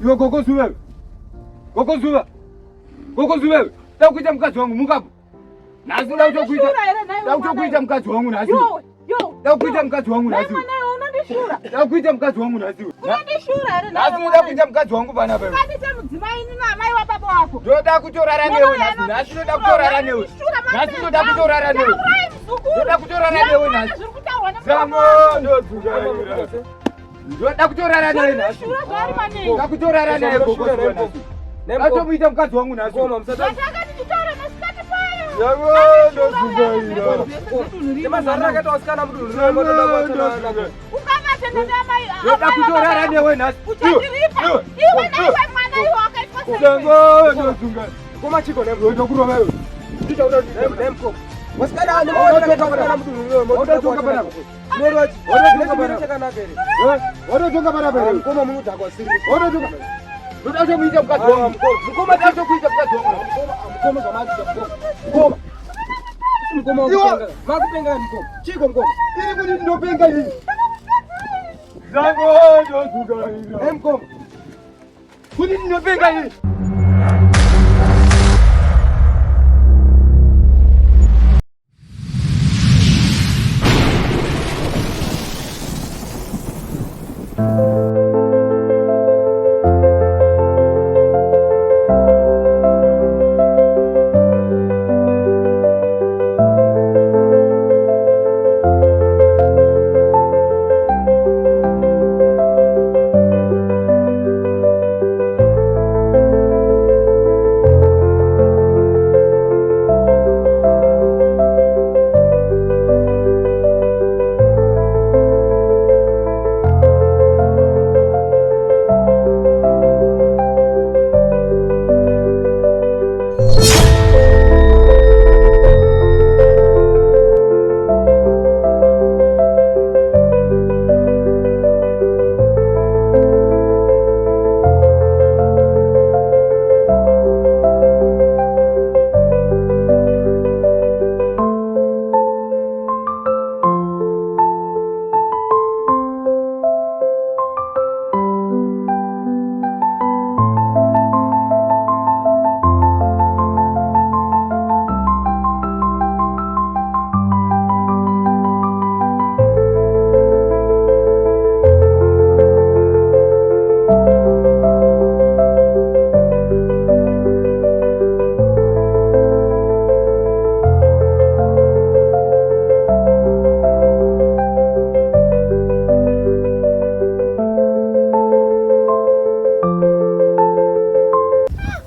Iwe gogo zuva. Gogo zuva. Gogo zuva. Da kuita mukadzi wangu mukapo. Nhasi da kutokuita. Da kutokuita mukadzi wangu nhasi. Da kuita mukadzi wangu nhasi. Da kuita mukadzi wangu nhasi. Unondishura here nhasi? Unoda kuita mukadzi wangu pana pa. Ungandiita mudzimai ini naamai wababa wako. Ndoda kutorara newe nhasi. Nhasi ndoda kutorara newe. Nhasi ndoda kutorara newe. Ndoda kutorara newe nhasi. Zamo ndodzuka. Ndoda kutorara naye nhasi. Ndoda kutorara naye gogo nhasi. Atomuita mukadzi wangu nhasi. Zvatanga tichitaura masikati payo. Zamo ndodzuka. Nemazarira akaita vasikana mudunhu rino. Ukavate nana mai. Ndoda kutorara newe nhasi. Uchandiripa. Iwe naiwe mwana iwe wakaitwa sei? Zamo ndodzuka. Koma chiko ne. Ndoda kurova iwe. Ndicha Vasikana nemaona vasikana mudunhu rino. Watotonga panapa. Watotonga panapa. Chakanaka here? Watotonga panapa here? Mukoma munodhakwa siri. Watotonga. Ndoda kutomuita mukadzi wangu. Mukoma ndoda kuita mukadzi wangu. Mukoma zvamakuita mukoma. Mukoma. Mukoma wakupenga. Makupenga mukoma. Chiko mukoma. Iri kuti ndinopenga ini. Zango ndodzuka ina. Hey mukoma. Kuti ndinopenga ini.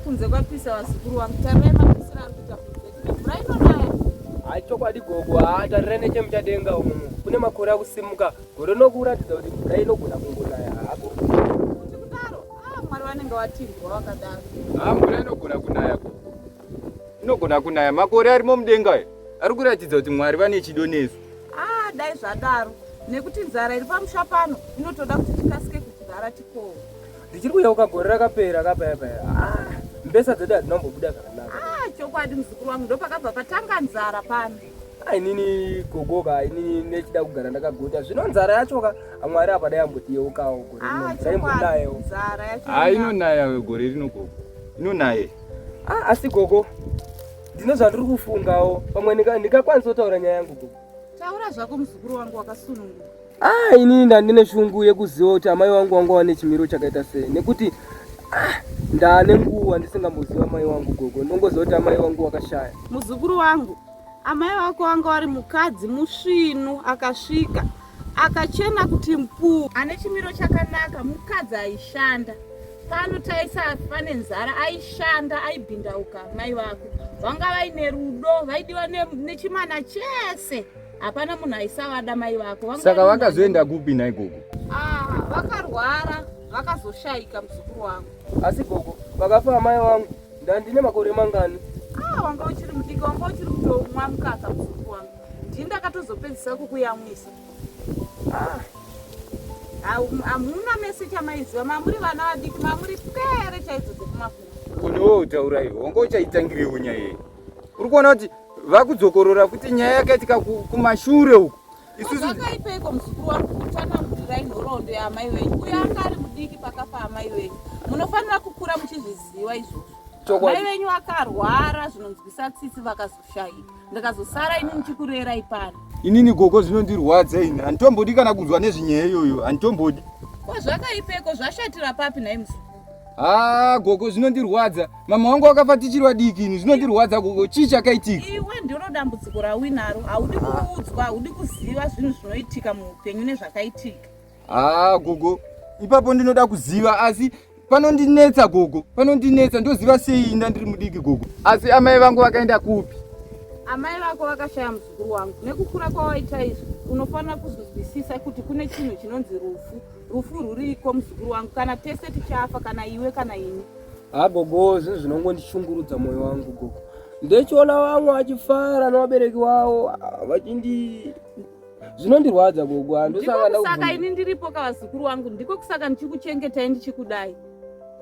Kunze kwapisa vazukuru vangu. Tarirai mapisiro ari kuita kunze. Mvura inonaya. Hai chokwadi gogo, haa tarira nechemuchadenga umu. Kune makore akusimuka. Gore rinokuratidza kuti mvura inogona kungonaya hako. Kuti kudaro, ah, Mwari vanenge vatirwa vakadaro. Haa mvura inogona kunaya gogo. Inogona kunaya. Makore arimo mudenga aya ari kuratidza kuti Mwari vane chido nesu. Ah, dai zvadaro nekuti nzara iri pamusha pano inotoda kuti tikasike kudyara tikohwe. Ndichiri kuyeuka gore rakapera kapaya paya. Ah, mbesa dzedu hadzina kumbobuda zvakanaka. Ah, chokwadi muzukuru wangu ndopakabva patanga nzara pano. Ah, inini gogo ka inini nechida kugara ndakaguta. Zvino nzara yacho ka Mwari apa dai ambotiyeukawo gore rino. Ah, Mvura imbonayewo. Nzara yacho. Haa inonaya gore rino gogo. Inonaya. Ah, asi gogo ndine zvandiri kufungawo pamwe ndingakwanisa kutaura nyaya yangu gogo. Taura zvako muzukuru wangu wakasununguka. Ah, inini ndandine shungu yekuziva kuti amai wangu wanga wane chimiro chakaita sei nekuti ah, ndaane nguva ndisingamboziva amai wangu gogo ndongoziva kuti amai wangu wakashaya. Muzukuru wangu, amai vako wanga wari mukadzi musvinu akasvika akachena kuti mpuu ane chimiro chakanaka mukadzi aishanda pano taisafa nenzara aishanda aibhindauka mai vako vanga vaine rudo vaidiwa nechimana chese hapana munhu aisavada mai vako saka vakazoenda kupi nhai gogo ah, vakarwara vakazoshaika muzukuru wangu asi gogo vakafa amai wangu ndandine makore mangani ah, wanga uchiri mudiki wanga uchiri kutomwa mukaka muzukuru wangu ndini ndakatozopedzisa kukuyamwisa ah. Hamuna mese chamaiziva mamuri vana vadiki mamuri pwere chaidzo dzekumakuva. Koniwo utaura iwe wanga uchaitangirewo nyaya iyi. Uri kuona kuti vakudzokorora kuti nyaya yakaitika kumashure uku. Isusu zvakaipeiko muzukuru wangu kutsanangurirai nhoroondo yaamai venyu. Uyo anga ari mudiki pakafa amai venyu. Munofanira kukura muchizviziva izvozvo. Mai venyu vakarwara zvinonzwisa tsitsi vakazoshayika. Ndakazosara ini ndichikurerai pano. Inini gogo zvinondirwadza ini. Handitombodi kana kunzwa nezvenyaya iyoyo. Handitombodi. Ko zvakaipeko zvashatira papi nhai muzukuru? Ah, gogo zvinondirwadza. Mama wangu wakafa tichiri vadiki ini. Zvinondirwadza gogo. Chii chakaitika? Iwe ndiro dambudziko rauinaro. Haudi kuudzwa, haudi kuziva zvinhu zvinoitika muupenyu nezvakaitika. Ah, gogo. Ipapo ndinoda kuziva asi panondinetsa gogo. Panondinetsa ndoziva sei inda ndiri mudiki gogo. Asi amai vangu vakaenda kupi? Amai vako vakashaya muzukuru wangu. Nekukura kwawaita izvi, unofanira kuzvinzwisisa kuti kune chinhu chinonzi rufu. Rufu rwuriko muzukuru wangu, kana tese tichafa, kana iwe kana ini. Ha gogo, zvinhu zvinongondishungurudza moyo wangu gogo. Ndechiona vamwe vachifara nevabereki vavo ah, vachindi zvinondirwadza gogo, handosaka Ndiko kusaka ini ndiripo kavazukuru wangu, ndiko kusaka ndichikuchengetai ndichikudai.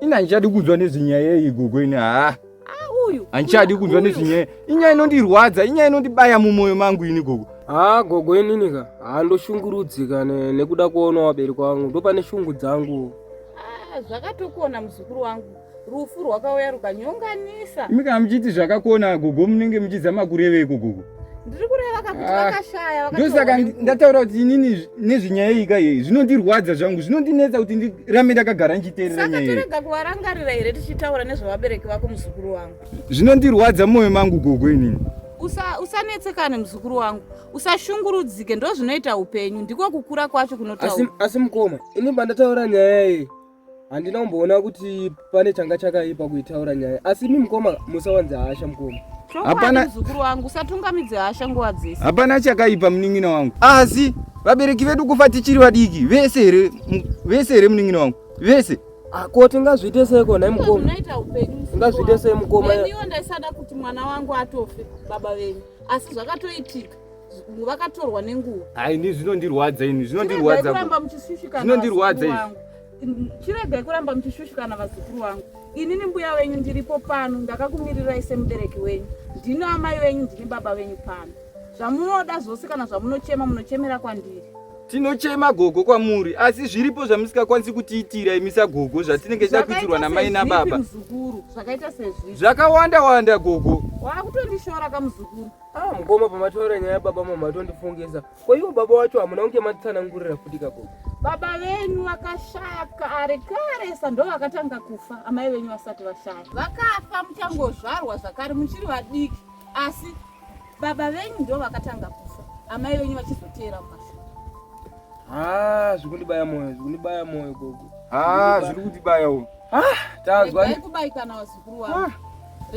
Ini handichadi kunzwa nezvenyaya iyi gogo ini haa. Ah, uyu. Handichadi kunzwa nezvenyaya. Inyaya inondirwadza, inyaya inondibaya mumwoyo mangu ini gogo. Haa gogo inini ka handoshungurudzika nekuda kuona vabereki vangu ndopane shungu dzangu. Ah, zvakatokona muzukuru wangu. Rufu rwakauya rukanyonganisa. Imi kana muchiti zvakakona gogo munenge muchizama kureveiko gogo? Ndiri kureva ka kuti ah, vakashaya ndosaka ndataura kuti inini nezvenyaya iyi ka iyi zvinondirwadza zvangu zvinondinetsa kuti ndirambe ndakagara ndichiteerera nyaya iyi. Saka torega kuvarangarira here tichitaura nezvevabereki vako muzukuru wangu? Zvinondirwadza moyo mangu gogo inini. Usanetsekane muzukuru wangu, usashungurudzike, ndozvinoita upenyu, ndiko kukura kwacho kunotaura. Asi, asi mukoma, ini pandataura nyaya iyi handina kumboona kuti pane changa chakaipa kuitaura nyaya, asi imi mukoma musawanze hasha mukoma. Hapana muzukuru wangu, usatungamidze hasha nguva dzese. Hapana chakaipa munin'ina wangu, asi vabereki vedu kufa tichiri vadiki vese here, vese here munin'ina wangu, vese Ah, ko tingazviite seiko nhai mukoma? Zvinoita upenyu. Tingazviite sei mukoma? Neniwo ndaisada kuti mwana wangu atofe baba venyu. Asi zvakatoitika. Vakatorwa nenguva. Hai ini zvinondirwadza ini, zvinondirwadza. Kuramba muchishushikana. Zvinondirwadza izvi. Chiregai kuramba muchishushikana vazukuru vangu. Inini mbuya wenyu ndiripo pano, ndakakumirirai semubereki wenyu. Ndini amai venyu, ndini baba venyu pano. Zvamunoda zvose kana zvamunochema munochemera kwandiri. Tinochema gogo kwamuri asi zviripo zvamusikakwanisi kutiitira imi sagogo zvatinenge tida kuitirwa namai nababa. Muzukuru, zvakaita sezvipi? Zvakawanda wanda gogo. Wakutondishora kamuzukuru. Ah, mukoma pamataura nyaya baba mama matondifungisa. Ko ivo baba wacho hamuna kunge matitsanangurira futi ka gogo. Baba venyu vakashaya kare karesa ndo vakatanga kufa amai venyu vasati vashaya. Vakafa muchangozvarwa zvakare muchiri vadiki asi Baba venyu ndo vakatanga kufa, amai venyu vachizoteera mumashure. Ah, zvikundibaya moyo, zvikundibaya moyo gogo. Ah, zviri kutibaya uko. Ah, tanzwa ne kubaikana vazukuru wangu. Ah.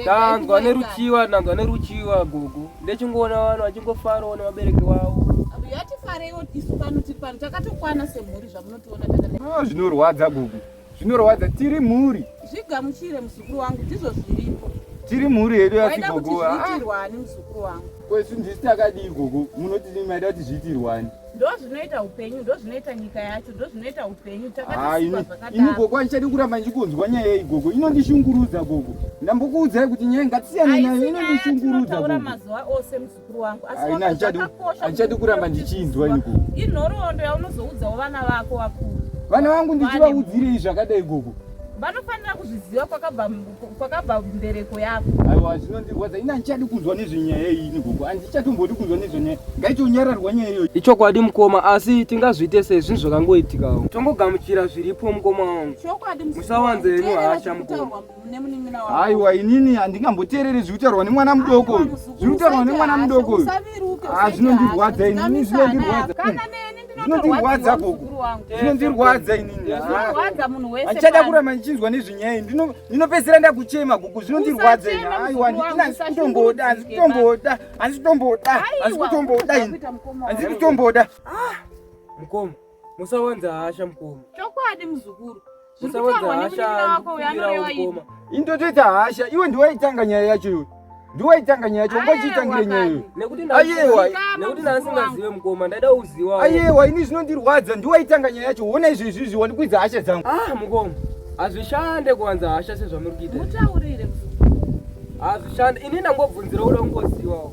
Tanzwa neruchiwa, tanzwa neruchiwa gogo. Ndechingoona vanhu vachingofarawo nevabereki vavo. Yatifareiwo isu pano tiri pano takatokwana semhuri zvamunotiona takadai. Ah, zvinorwadza gogo. Zvinorwadza tiri mhuri. Zvigamuchire muzukuru wangu ndizvo zviripo. Tiri mhuri yedu yasigogo. Waida kuti zviitirwani muzukuru wangu? Kwesu ndisi takadii gogo munoti maida kuti zviitirwani? Ndozvinoita upenyu, ndozvinoita nyika yacho, ndozvinoita upenyu. Takatosikwa zvakadaro. Ini gogo handichadi kuramba ndichikunzwa nyaya iyi gogo. Inondishungurudza gogo. Ndambokuudzai kuti nyaya ngatisiyane nayo inondishungurudza gogo. mazuva ose muzukuru wangu. Asi handichadi kuramba ndichinzwa ini gogo. Inhoroondo yaunozoudzawo vana vako vakuru. Vana vangu ndichivaudzirei zvakadai gogo? Vanofanira kuzviziva kwakabva mbereko yako. Aiwa zvinondirwadza ini handichadi kunzwa nezvenyaya iyi ini gogo handichatombodi kunzwa nezvenyaya ngaitonyararwa nyaya iyoyi. Ichokwadi mukoma asi tingazviite sei zvinhu zvakangoitikawo. Tongogamuchira zviripo mukoma wangu. Chokwadi musawanze henyu hasha mukoma. Aiwa inini handingamboteereri zviri kutaurwa nemwana mudoko uyu. Zviri kutaurwa nemwana mudoko uyu. Ah zvinondirwadza inini zvinondirwadza. Zvinondirwadza gogo. Zvinondirwadza inini. Zvinorwadza munhu wese. Handichada kuramba ndichinzwa nezvenyaya iyi. Ndinopedzisira ndakuchema gogo zvinondirwadza ini. Aiwa handikutomboda handikutomboda handikutomboda handikutomboda ini. Handikutomboda. Ah mukoma musawanza hasha mukoma. Chokwadi muzukuru. Musawanza hasha wako mukoma. Indotoita hasha iwe ndiwaitanga nyaya yacho iwe. Ndiwaitanga nyaya yacho ungochiitangire nyaya iyoyo. Nekuti ayewa nekuti ndasingazive mukoma ndaida kuziwa. Ayewa ini zvinondirwadza ndiwaitanga nyaya yacho wona izvo izvizvi wandikwidza hasha dzangu. Ah mukoma hazvishande kuwanza hasha sezvamuri kuita. Mutaurire muzukuru. Hazvishande ini ndangobvunzira kuda kungoziwawo.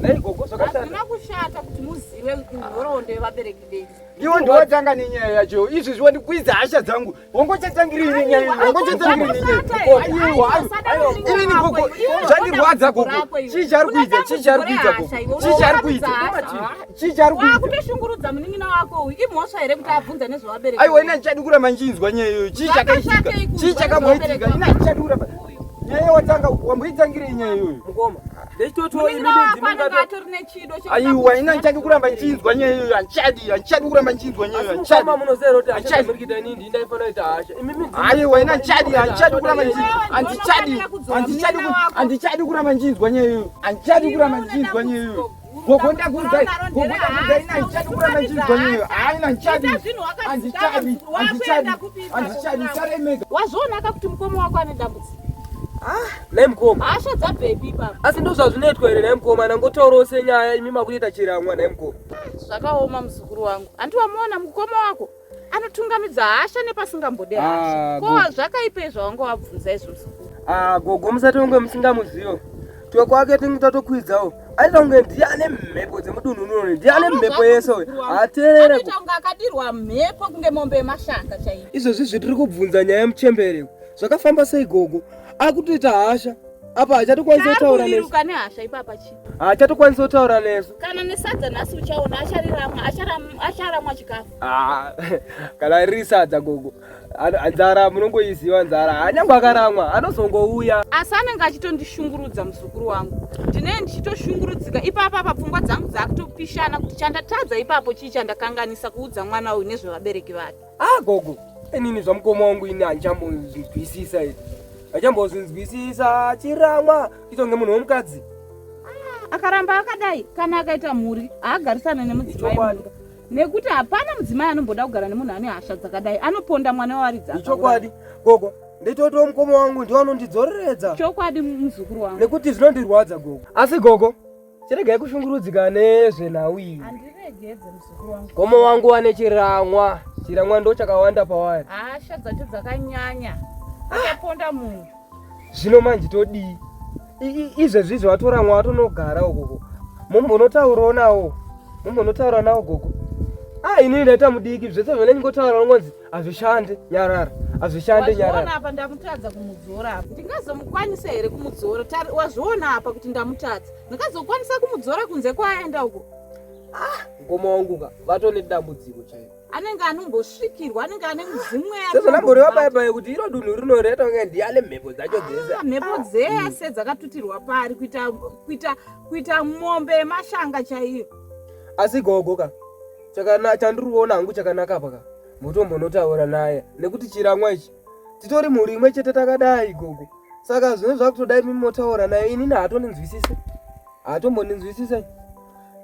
Nhai gogo zvakashata. Hazvina kushata kuti muzive nhoroondo yevabereki venyu. Iwe ndiwatanga nenyaya yacho izvi wandikwidza hasha dzangu wangochatangiri ini nyaya iyi wangochatangiri ini nyaya aiwa inini gogo zvandirwadza gogo chii chari kuita chii chari kuita gogo chii chari kuita chii chari kuita wakutoshungurudza munin'ina wako uyu imhosva here kuti abvunze nezvevabereki aiwa ini handichadi kuramba ndichinzwa nyaya iyoyo chii chakaitika chii chakamboitika ini handichadi kuramba nyaya watanga wamboitangirei nyaya iyoyo Mukoma. Ndechitotiwo imi munin'ina bedzi wako anenge mungato atori nechido aiwa ini handichadi kuramba ndichinzwa nyaya iyoyo handichadi handichadi kuramba ndichinzwa nyaya iyoyo Asi handichadi mukoma munoziva here kuti hasha Handichadi. dzamuri kuita inini ndini ndaifanira kuita hasha. Imi midzi. aiwa ini handichadi handichadi kuramba Iwewe handichadi unofanira kudzora handichadi munin'ina wako. handichadi kuramba ndichinzwa nyaya iyoyo handichadi kuramba ndichinzwa nyaya iyoyo gogo ndakuudzai gogo ndakuudzai ini handichadi kuramba ndichinzwa nyaya iyoyo hayi ini handichadi handichadi handichadi handichadi sarei mega wazvionaka kuti mukoma wako ane dambudziko Nhai mukoma. hasha dzabvepi ipapo Asi ndozvazvinoitwa here nhai mukoma nangotaurawo senyaya imi makutoita chiramwa nhai mukoma. Zvakaoma muzukuru wangu handi wamuona mukoma wako anotungamidza hasha nepasingambode hasha Ah, ko gogo. zvakaipei zvawanga wabvunza izvo muzukuru Ah, gogo musati kunge musingamuzivo. Tuwe kwake tinge tatokwidzawo. Aita kunge ndiye ane mhepo dzemudunhu unone, ndiye ane mhepo yese uyu. Hateerere. Anoita kunge akadirwa mhepo kunge mombe yemashanga chaiyo Izvozvi zvitiri kubvunza nyaya yemuchembere. Zvakafamba sei gogo? Akutoita hasha. Apa hachatokwanisi kutaura nesu. Chakuviruka nehasha ipapa chii Hachatokwanisi kutaura nesu. kana nesadza nhasi uchaona achariramwa acharamwa chikafu Ah, kana riri sadza gogo. Nzara munongoiziva nzara. Anyangwe akaramwa anozongouya. Asi anenge achitondishungurudza muzukuru wangu ndinee ndichitoshungurudzika ipapa apa pfungwa dzangu dzakutopishana kuti chandatadza ipapo chii chandakanganisa kuudza mwana uyu nezvevabereki vake. Ah gogo, inini zvamukoma wangu ini handichambozvinzwisisa izvi. Handichambozvinzwisisa chiramwa kuita kunge munhu womukadzi. Akaramba akadai kana akaita mhuri haagarisane nemudzimai Ichokwadi. mumba nekuti hapana mudzimai anomboda kugara nemunhu ane hasha dzakadai anoponda mwana waridza. Ichokwadi gogo, nditotiwo mukoma wangu ndiwo anondidzoreredza. Chokwadi muzukuru wangu. Nekuti zvinondirwadza gogo. Asi gogo, chiregai kushungurudzika nezvenhau iyi. Handiregedze muzukuru wangu. Mukoma wangu ane chiramwa, chiramwa ndo chakawanda pavari. Hasha dzacho dzakanyanya achaponda munhu. Zvino manje todii? Izvezvi izvo vatoramwa vatonogara ukoko. Mumbonotaurawo nawo. Mumbonotaura nawo gogo. Ah, inini ndaita mudiki zvese zvanenge ngonzi hazvishande nyarara. Hazvishande Wazviona nyarara. apa ndamutadza kumudzora apa ndingazomukwanisa here kumudzora? Wazviona apa kuti ndamutadza ndingazokwanisa kumudzora kunze kwaaenda uko? Mukoma wangu ka vatone dambudziko chairo. Anenge anombosvikirwa anenge ane mudzimu Sezvanamboreva paya paya kuti iro dunhu rino rinoita kunge ndiyane mhepo dzacho dzese. Mhepo dzese dzakatutirwa pari kuita kuita kuita mombe yemashanga chaiyo. Asi gogo ka chandiri kuona hangu chakanaka apa ka mutombonotaura naye nekuti chiramwa ichi titori mhuri imwe chete takadai gogo. Saka zvino zvakutodai mimi motaura naye inini haatondinzwisise. Haatombondinzwisise.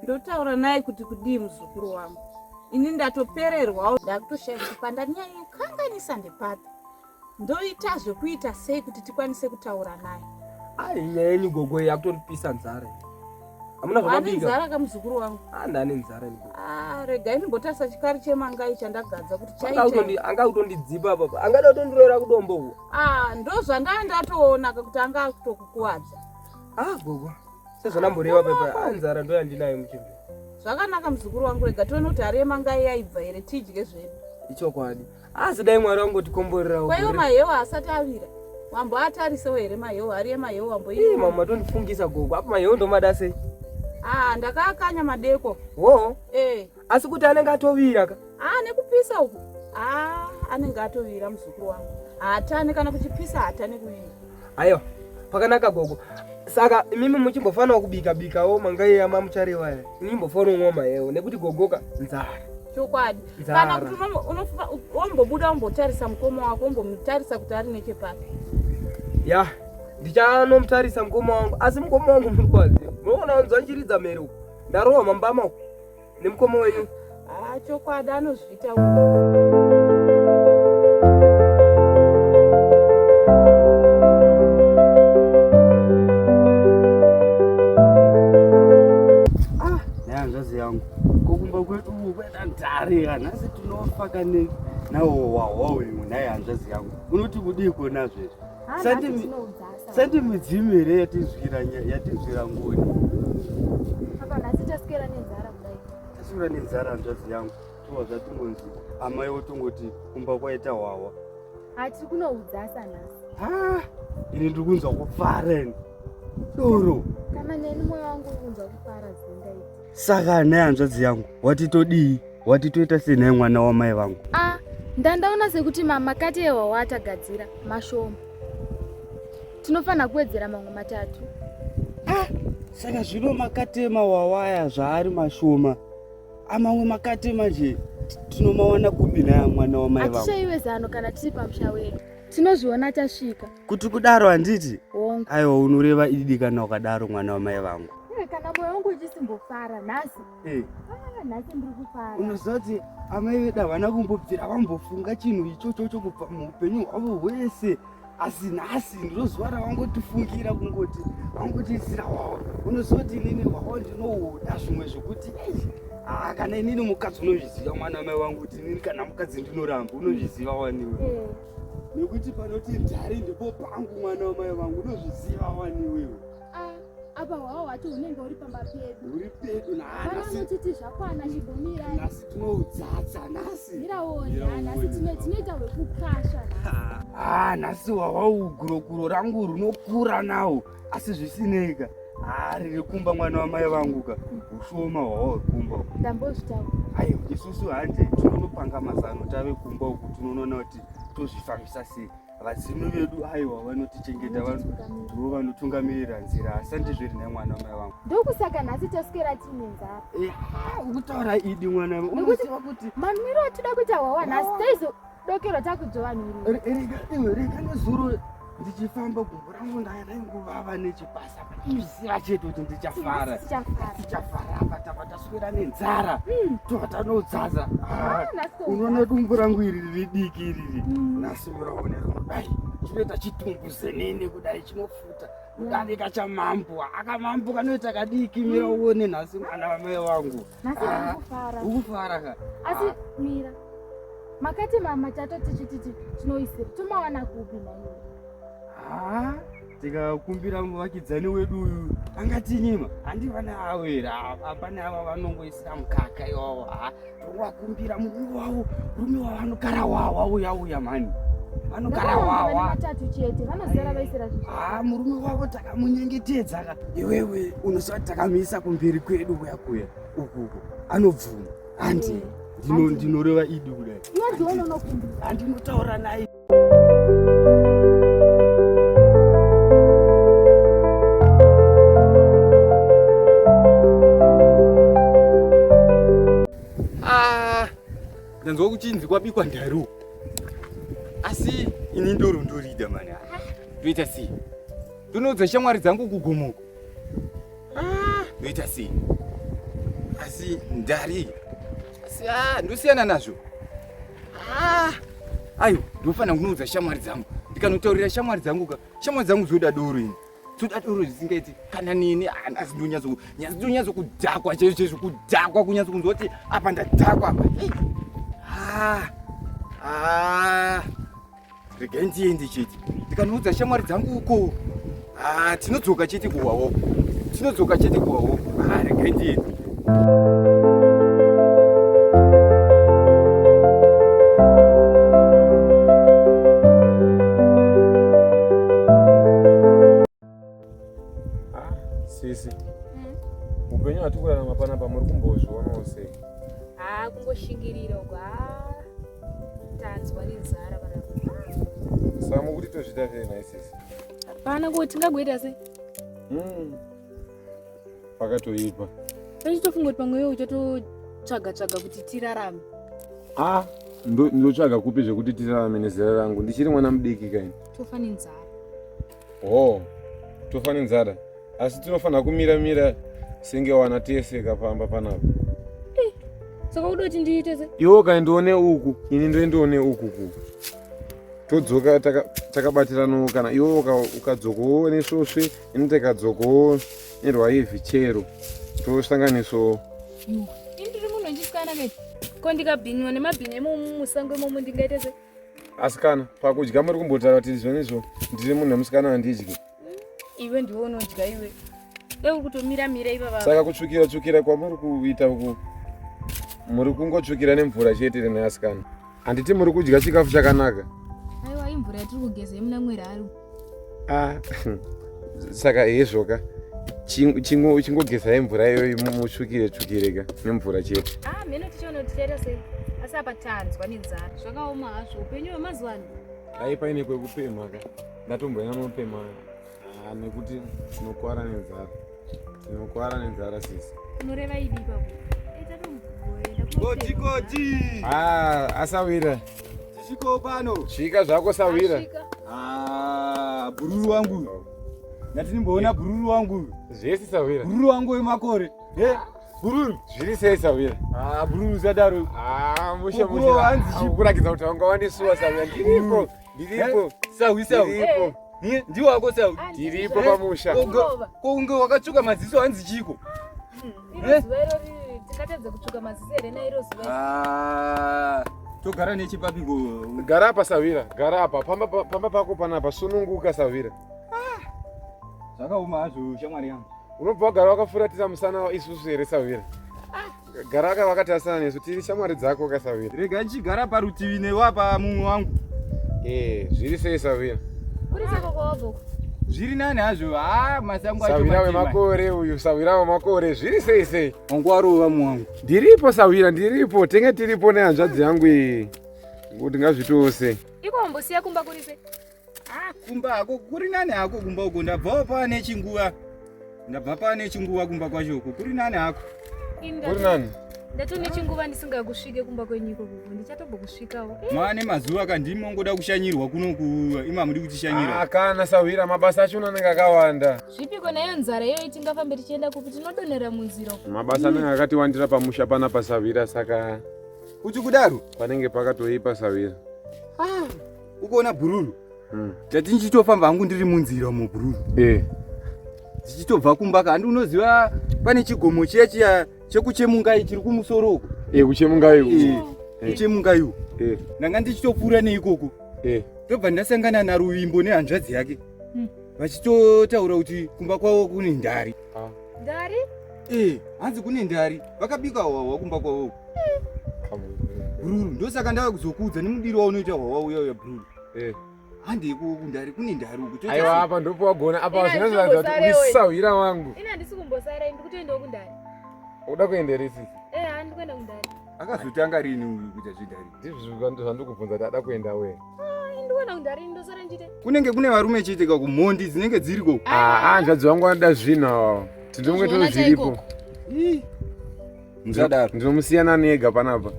Ndotaura naye kuti kudii muzukuru wangu? Ini ndatopererwawo ndakutoshaya kuti pandanyanya ndepapi ndoita zvekuita sei kuti tikwanise kutaura naye. Ai nyaya yenyu gogo iyi yakutondipisa nzara. Hamuna Ane zvamabika? nzara kamuzukuru wangu. Ah, ndane nzara ini gogo. Ah, regai ndimbotarisa chikari chemangai chandagadza kuti chaita. Anga kutondidzipa apa. Angada kutondirora kudombo uko. Ah, ndozvandanga ndatoona kuti anga akutokukuwadza. Ah gogo. Sezvanamboreva pepa, ah, nzara ndo yandinayo muchembere. Zvakanaka muzukuru wangu, rega tione kuti hari yemangai yaibva here tidye zvedu. Ichokwadi. Asi dai Mwari wangotikomborerawo. Kwaiwo mahewa asati avira. Wambo atarisewo here mahewa, hari yemahewa wambo Ii ii. mama tondifungisa gogo. Apa mahewa ndomada sei? Ah, ndakaakanya madeko. Wo. Eh. Asi kuti anenge atovira ka. Ah, nekupisa uku. Ah, anenge atovira muzukuru wangu. Hatane kana kuchipisa hatane kuvira. Aiwa. Pakanaka gogo. Saka imimi muchimbofanira kubika bikawo mangai yamamucharewa aya. Ini imbofanira kumwa mahewa nekuti gogoka nzara. Chokwadi. Nzara. Kana kuti wombobuda wombotarisa mukoma wako wombomutarisa kuti ari nechepapi. Ya, ndichanomutarisa mukoma wangu. Asi mukoma wangu muri kuwaziva. Munoona nzwanjiridza mhere uku. Ndarohwa mambama uku nemukoma wenyu. Ah, chokwadi anozviita. Ah, nehanzvadzi yangu kokumba kwedu uku kwaita nzara nhasi tinofa kane nawo wahwa uyu naye hanzvadzi yangu unoti kudii kona zvezvi Sandi midzimu here yatinzwira ngoni. Apa nhasi taswera nenzara kudai. Taswera nenzara hanzvadzi yangu. Tova zvatingonzi amai wotongoti kumba kwaita hwahwa. Hatiri kunoudzasa nhasi. Ah, ini ndiri kunzwa kufara ini. Doro. Kana neni moyo wangu uri kunzwa kufara zingaiti. Saka nhai hanzvadzi yangu, wati todii? Wati toita sei nhai mwana wamai vangu? Ah, ndandaona sekuti makati ehwahwa atagadzira mashoma. Tinofanira kuwedzera mamwe matatu. Ah, saka zvino makatema wawaya zvaari mashoma. Amamwe makate manje tinomawana kupi nhaya mwana wamai vangu? Hatishaiwe zano kana tiri pamusha wedu. Tinozviona tasvika. Kuti kudaro handiti? Hongu. Aiwa unoreva idi kana ukadaro mwana wamai vangu. Iwe kana moyo wangu uchisimbofara nhasi. Eh. Ah, nhasi ndiri kufara. Unoziva kuti amai vedu havana kumbobvira vambofunga chinhu ichochocho kubva muupenyu hwavo hwese. Asi nhasi ndiro zuva ravangotifungira kungoti vangotiisira hwawa. Unoziva kuti inini hwawa ndinohuda zvimwe zvekuti ah, kana inini mukadzi unozviziva mwana wamai vangu kuti inini kana mukadzi ndinoramba unozviziva waniwe. Eh. Nekuti panoti ndari ndipo pangu mwana wamai vangu unozviziva waniwewe. Ah, apa hwawa hwacho hunenge huri pamba pedu. Huri pedu nhasi. Vanotiti zvakwana chimbomirai. Nhasi tinoudzatsa nhasi. Miraone, ah, nhasi tinoita hwekukasha nhasi. Ah, nhasi hwawa ugurokuro rangu runokura nawo asi zvisineika. Ah, riri kumba mwana wamai vangu ka. Ushoma hwawa hwekumba uku. Ndambozvitaura. Aiwa, isusu hande tinonopanga mazano tave kumba uku tinonoona kuti tozvifambisa sei. Vadzimu vedu aiwa vanotichengeta ndivo vanotungamirira nzira asi handizvo here nhai mwana wamai vangu. Ndokusaka nhasi taswera tiine nzara. Eh, ukutaura idi mwana wamai. Unoziva kuti manwiro atida kuita hwawa nhasi taizodokerwa takudzova nhurume. Rega iwe rega nezuro ndichifamba gumbo rangu ndainguvava nechipasa iziva chete kuti ndichafara. Tichafara apa tava taswera nenzara. Tova tanodzadza. Ah, nhasi Unoona dumbu rangu iri riri diki iriri. Nhasi muraone rinodai. Chinoita chitumbu zenene kudai chinofuta. Kudarika chamambo. Akamambo kanoita kadiki mira uone nhasi mwana wamai wangu. Nhasi ndikufara. Ukufara ka? Asi mira. Makati mama tatoti chititi tinoisira. Tomawana kupi naiwe? Ah, tikakumbira muvakidzani wedu uyu angatinyima handi vana avo here hapana ava vanongoisira mukaka iwawo ha tongovakumbira murume wavo murume wavo anogara wawa uya uya mhani anogara wawa matatu chete vanosara vaisira zvinhu ha murume wavo takamunyengetedza ka iwewe unoziva kuti takamuisa kumberi kwedu kuya kuya uku uku anobvuma handi ndinoreva idi kudai iwe ndiwe unonokumbira handinotaura naye. Ah, ndanzwa kuchinzi kwabikwa ndaru asi ini ndoro ndorida mani. Ndoita sei? Ndonoudza shamwari dzangu kugomoka. Ah, ndoita sei? Asi ndari asi ah, ndosiyana nazvo. Ah, ayo ndofanira kunoudza shamwari dzangu. Ndikanotaurira shamwari dzangu ka, shamwari dzangu dzoda doro ini. Dzoda doro zvisingaiti kana neni asi ndonyatso kudhakwa chaizvo chaizvo kudhakwa kunyatso kunzwa kuti apa ndadhakwa apa. Ah, ah, regai ndiende chete. Ndikanoudza shamwari dzangu uko. Ah, tinodzoka chete kuhwawo. Tinodzoka chete kuhwawo. Ah, regai ndiende. Ah, sisi. Upenyu hwatiri kurarama panapa muri kumbozvionawo sei? Ah, kungoshingirira uko. Ah, tanzwa nenzara panapa. Saka mukuti tozviita sei nhai sisi? Hapana kuti tingagoita sei? Pakatoipa. Tachitofunga kuti pamwe iwe uchatotsvaga tsvaga kuti tirarame. Ah, ndotsvaga kupi zvekuti tirarame nezera rangu? Ndichiri mwana mudiki kaini. Tofa nenzara. Oh, tofa nenzara. Asi tinofanira kumira mira senge wana tese kapamba panapa. Saka uda kuti ndiite se? Iwe ukaendione uku, ini ndoendione uku ku. Todzoka takabatiranawo kana iwe ukadzokawo nesvosve, ini tikadzokawo nerwaivhi chero. Tosanganisawo. Ini ndiri munhu wechisikana kai. Ko ndikabhinywa nemabhinya imomo musango imomo ndingaite se? Asikana, pakudya muri kumbotaura kuti izvonizvo ndiri munhu wemusikana handidyi. Iwe ndiwe unodya iwe. Dai uri kutomira mira ipapa. Saka kutsvukira tsvukira kwamuri kuita uku muri kungotsvukira nemvura chete neasikana. Handiti muri kudya chikafu chakanaka? Aiwa imvura yatiri kugeza yemuna mwera ari. Ah, saka hezvoka chingogezai mvura iyoyi mutsvukire tsvukire ka nemvura chete. Ah, mheno tichiona kuti tichaita sei. Asi apa tanzwa nenzara. Zvakaoma hazvo upenyu hwemazuva ano. Dai paine kwekupemha ka. Ndatomboenda nopemha. Ah, nekuti tinokwara nenzara. Tinokwara nenzara sisi. Unoreva idi ipapo? Koti koti. Ah, asawira. Tisviko pano. Svika zvako sawira. Ah, bhururu wangu. Ndati ndimboona bhururu wangu. Zvese sawira. Bhururu wangu wemakore. Eh? Bhururu. Zviri sei sawira? Ah, bhururu sadaro. Ah, mushe mushe. Hanzi kurakidza kuti wanga wanisuwa sawira. Ndiripo. Ndiripo. Sawi sawi. Ndiripo. Ndiwo wako sawi. Ndiripo pamusha. Ko unge wakatsvuka maziso hanzi chiko? Iro zuva iro riri tingatadza kutsvuka maziso here nairo zuva? Ah, togara nechipapi ko. Gara apa sawira, gara apa. Pamba pamba pako panapa sununguka sawira. Ah. Zvakaoma hazvo shamwari yangu. Unobva wagara wakafuratira musana isusu here sawira? Gara ka wakatarisana nesu tiri shamwari dzako kasawira. Rega ndichigara parutivi newe apa mumwe wangu. Eh, zviri sei sawira? Kuri sei kwawabva uko? Zviri nani hazvo. Ah, masango acho. Sawira wemakore uyu, sawira wemakore zviri sei sei? Wangu warova mumwe wangu. Ndiripo sawira, ndiripo. Tenge tiripo nehanzvadzi yangu iyi. Kuti ngazvitiwo sei. Iko wambosiya kumba kuri sei? Ah, kumba hako kuri nani hako kumba uko ndabvawo pane chinguva ndabva pane chinguva kumba kwacho uko kuri nani hako kuri nani ndatone chinguva ndisingakusvike kumba kwenyu ikoko ndichatobhokusvikawo eh. mane mazuva ka ndimi mongoda kushanyirwa kuno ku ima muri kutishanyira ah, kana sahwira mabasa acho anenge akawanda zvipiko nayo nzara iyoyi tingafambe tichienda kupi tinodonhera munzira mabasa anenge akatiwandira pamusha pana pasahwira saka kuti kudaro panenge pakatoipa sahwira ah. Ukuona bhururu? Ndati ndichitofamba hangu ndiri munzira umo bhururu. Eh. Ndichitobva kumba ka handi unoziva pane chigomo chiya chiya chekuchemungai chiri kumusoro uko. Eh kuchemungai uko. Eh. Kuchemungai uko. Eh. Ndanga ndichitopfuura neikoko. Eh. Ndobva ndasangana naRuvimbo nehanzvadzi yake. Vachitotaura kuti kumba kwavo kune ndari. Ah. Ndari? Eh, hanzi kune ndari. Vakabika hwahwa kumba kwavo. Bhururu, ndosaka ndava kuzokuudza nemudiro waunoita hwahwa uya uya bhururu. Eh. Hande kundari kune ndari uku. Aiwa apa ndipo wagona apa zvinozoratidza kuti uri sahwira wangu. Ini handisi kumbosara ini ndikutoendawo kundari. Uda kuenda here sisi? Eh, handi kuenda kundari. Akazotanga rini uyu kuita zvedari? Ndizvo zvandikubvunza kuti ada kuenda we. Ah, ini ndikuenda kundari ndosara ndichite. Kunenge kune varume chete ka kumhondi dzinenge dziriko. Ah, hanzvadzi vangu vanoda zvinhu ava. Tindomwe tozviripo. Ii. Musadaro. Ndinomusiya nani ega panapa.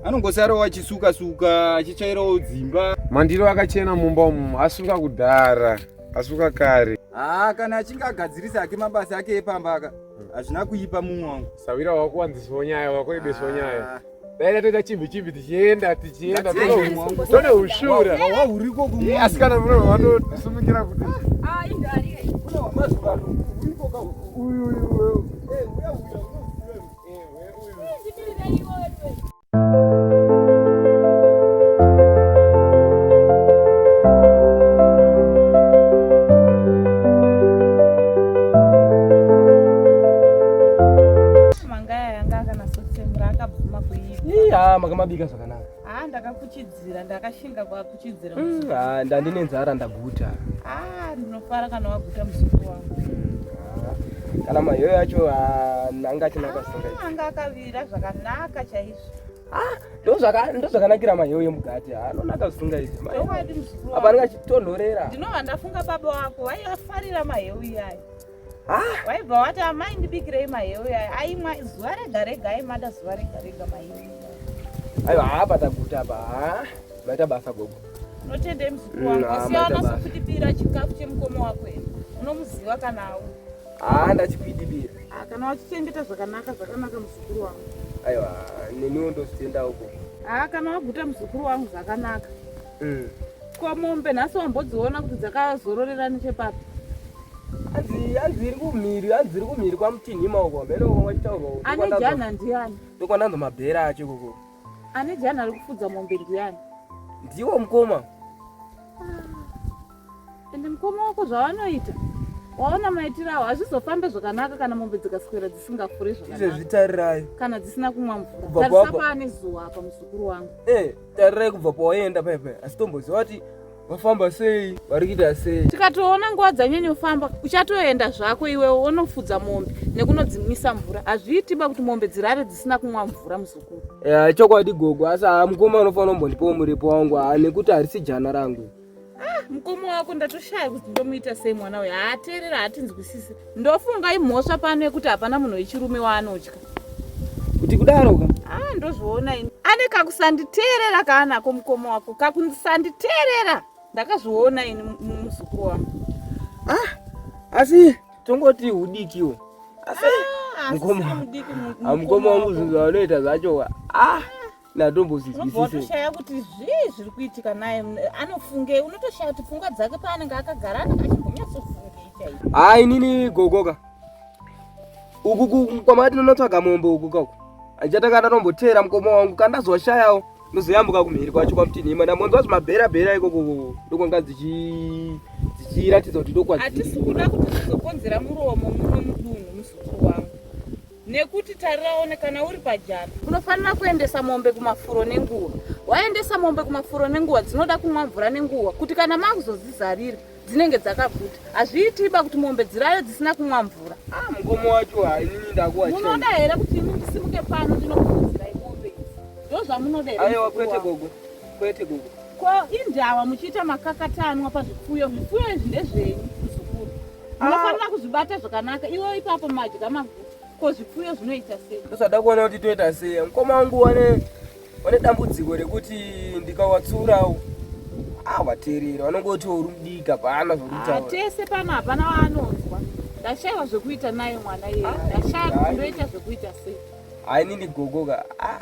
Anongosarawo achisuka suka achitsvairawo dzimba. Mandiro akachena mumba umu asuka kudhara asuka kare. Ah, kana achinge agadzirisa hake mabasa ake epamba aka hazvina kuipa mumwe wangu. Sawira wakuwanzisawo nyaya wakurebesawo nyaya. Dai tatoita chimbi chimbi tichienda tichienda tone ushura. Wahuriko kumwe. Asikana muno vatosimukira kuti. Ah, indari. Kuna wamazuva uriko ka uyu uyu. Eh, uya uya. Mangaya yanga akanasotsemura akabvuma kuipa. Iya, makamabika zvakanaka. Ah, ndakakuchidzira, ndakashinga kwakuchidzira. Ah, ndandine nzara ndaguta. Ah, ndinofara kana waguta muzukuru wangu. Kana mayoyo acho ah, anga achinaka singa. Ah, anga akavira zvakanaka chaizvo. Ah, ndozvakanakira mayoyo emugati anonaka zvisingaiti. Chokwadi muzukuru Apa anenge achitonhorera. Ndinobva ndafunga baba wako vaivafarira maheu iyayo. Ah. Waibva wati amai ndibikirei maheu iyayo. Aimwa zuva rega rega aimada zuva rega rega maheu. Aiwa hapa taguta apa. Ah, maita basa gogo. Unotendei muzukuru wangu. Wasiya wanasokudibira chikafu chemukoma wako here? Unomuziva kana au? Ah, ndachikwidibira. Ah, kana wachichengeta zvakanaka zvakanaka muzukuru wangu. Aiwa, neniwo ndozvitenda uko. Ah, kana waguta muzukuru wangu zvakanaka. Ko mombe nhasi wambodziona kuti dzakazororera nechepapi? Hanzi hanzi iri kumhiri, hanzi iri kumhiri kwaMutinhima uko. Hameno wachitaurwa uko. Ane jana ndiani? Ndokwandanzwa mabhera acho ikoko. Ane jana ari kufudza mombe ndiani? Ndiwo mukoma. Ah. Ende mukoma wako zvavanoita. Waona maitiro awo, hazvizofambe zvakanaka kana mombe dzikaswera dzisingafure zvakanaka. Izvezvi tarirai. Kana dzisina kumwa mvura. Tarisa paane zuva apa muzukuru wangu. Eh, tarirai kubva pawaenda paya paya. Asi tomboziva kuti vafamba sei, vari kuita sei. Tikatoona nguva dzanyanyofamba, uchatoenda zvako iwewe wonofudza mombe nekunodzimwisa mvura. Hazviitiba kuti mombe dzirare dzisina kumwa mvura muzukuru. Eh, chokwadi gogo, asi haa mukoma unofanira kumbondipawo muripo wangu, haa nekuti harisi jana rangu. Ah, mukoma wako ndatoshaya kuti ndomuita sei mwana uyu haateerera haatinzwisise ndofunga imhosva pano yekuti hapana munhu wechirume waanotya kuti kudaro ka ah ndozviona ini ane kakusanditeerera kaanako mukoma wako kakusanditeerera ndakazviona ini muzukuru wangu ah asi tongoti hudikiwo asi ah, mukoma wangu zvinhu zvaanoita zvacho ah ndatombozvizwisise unotoshaya kuti zvii zviri kuitika naye anofungei unotoshaya kuti pfungwa dzake paanenge akagara anenge achimbonyatsofungei chaizvo haa inini gogoka uku kwamati ndinotsvaga mombe uku kauku andichatanga ndatomboteera mukoma wangu kana ndazoshayawo ndozoyambuka kumhiri kwacho kwamutinhima ndamonzwa zvimabhera bhera ikoko ndokwanga dzichiratidza kuti ndokwadziri hatisi kuda kuti zvizokonzera muromo muno mudunhu muzukuru wangu Nekuti tarira one kana uri pajana unofanira kuendesa mombe kumafuro nenguva. Waendesa mombe kumafuro nenguva dzinoda kumwa mvura nenguva kuti kana makuzodzizarira dzinenge dzakaguta. Hazviitiba kuti mombe dzirare dzisina kumwa mvura. Ah, mukomo wacho ha inini ndakuwa. Munoda here kuti ini ndisimuke pano ndinokufudzirai mombe idzi? Ndozvamunoda here? Aiwa kwete gogo. Kwete gogo. Ko indawa muchiita makakatanwa pazvipfuyo? Zvipfuyo izvi ndezvenyu muzukuru. Munofanira kuzvibata zvakanaka. Iwe ipapo madya maguta. Ko zvipfuyo zvinoita sei? Ndosada kuona kuti toita sei. Mukoma wangu wane wane dambudziko rekuti ndikawatsurawo ah wateerera vanongoti uri mudiki hapana zvokutaura. Ah, tese pano hapana waanonzwa. Ndashaiwa zvekuita naye mwana iyeye. Ndashaya kuti ndoita zvekuita sei. Hayi nini gogo ka. Ah.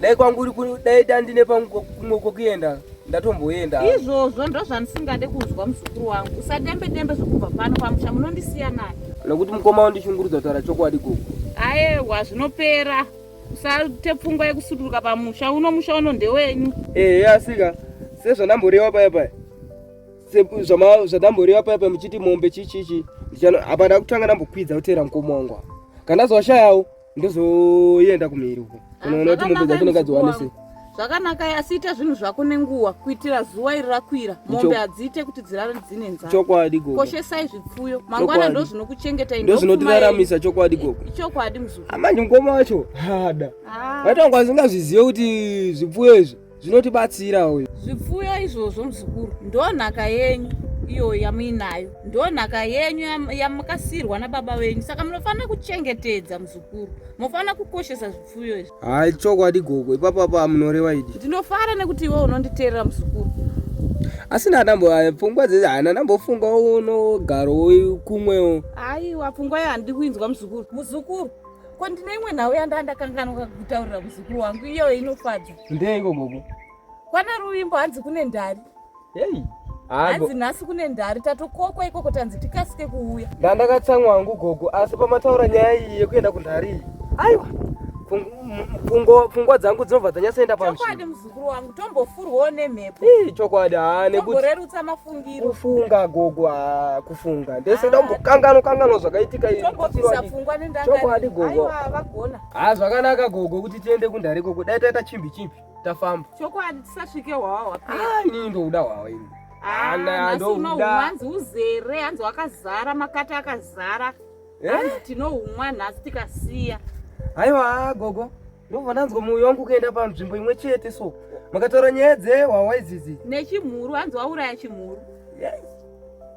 Dai kwangu uri dai dandine kumwe kwekuenda ndatomboenda. Izvozvo ndozvandisingade kunzwa muzukuru wangu. Usadembe dembe zvekubva pano pamusha munondisiya naye. Nekuti mukoma wandishungurudza kutaura chokwadi gogo. Ayewa zvinopera. Usate pfungwa yekusuduruka pamusha uno musha uno ndewenyu. Ehe asika sezvandamborewa paya paya. Zvandamborewa paya paya muchiti mombe chichichi. Apa ndakutanga ndambokwidza kuteera mukoma wangu. Kana ndazoshayawo ndozoenda kumhiri uko kunoona kuti mombe dzacho ndingadziwane sei zvakanaka asi ita zvinhu zvako nenguva kuitira zuva iri rakwira mombe hadziite kuti dzirare dzine nzara chokwadi gogo koshesai zvipfuyo mangwana ndo zvinokuchengetai ndo zvinotiraramisa chokwadi gogo chokwadi muzukuru manje mukoma wacho hada ah. vaitanga vasingazvizive kuti zvipfuyo izvi zvinotibatsira uyu zvipfuyo izvozvo muzukuru ndo nhaka yenyu iyo yamuinayo ndo nhaka yenyu yamakasiirwa nababa venyu saka munofanira kuchengetedza muzukuru munofanira kukoshesa zvipfuyo izvi hayi chokwadi gogo ipapapa munoreva idi ndinofara nekuti iwe unonditeerera muzukuru asi ndandambo pfungwa dzese hana ndambofunga unogaro kumwewo aiwa pfungwa iyo handidi kuinzwa muzukuru muzukuru Ko ndine imwe nhau yandandakanganwa kutaurira muzukuru wangu iyoyo inofadza. Ndeiko gogo? Kwana Ruvimbo hanzi kune ndari. Hey. Hanzi nhasi kune ndari tatokokwa ikoko tanzi tikasike kuuya. Ndandakatsamwa hangu gogo asi pamataura nyaya iyi yekuenda kundari iyi. Aiwa. Pfungwa dzangu dzinobva dzanyatsoenda panzvimbo. Chokwadi muzukuru wangu tombofurwawo nemhepo. Ii chokwadi haa nekuti tomborerutsa mafungiro. Kufunga gogo haa kufunga. Ndese ndombokanganwa kanganwa zvakaitika izvi. Tombobvisa pfungwa nendangariro. Chokwadi gogo. Aiwa vagona. Haa zvakanaka gogo kuti tiende kundari ikoko. Dai taita chimbi chimbi tafamba. Chokwadi tisasvike hwawa hwapera. Ah inini ndokuda hwawa ini. Ah, Ana ndokuda. Hanzi uzere, hanzi wakazara makata akazara. Eh? Hanzi tinohumwa nhasi tikasiya. Aiwa gogo. Ndobva ndanzwa mwoyo wangu kuenda panzvimbo imwe chete so. Makataura nyaya dzehwahwa idzidzi. Nechimhuru hanzi wauraya chimhuru. Yes.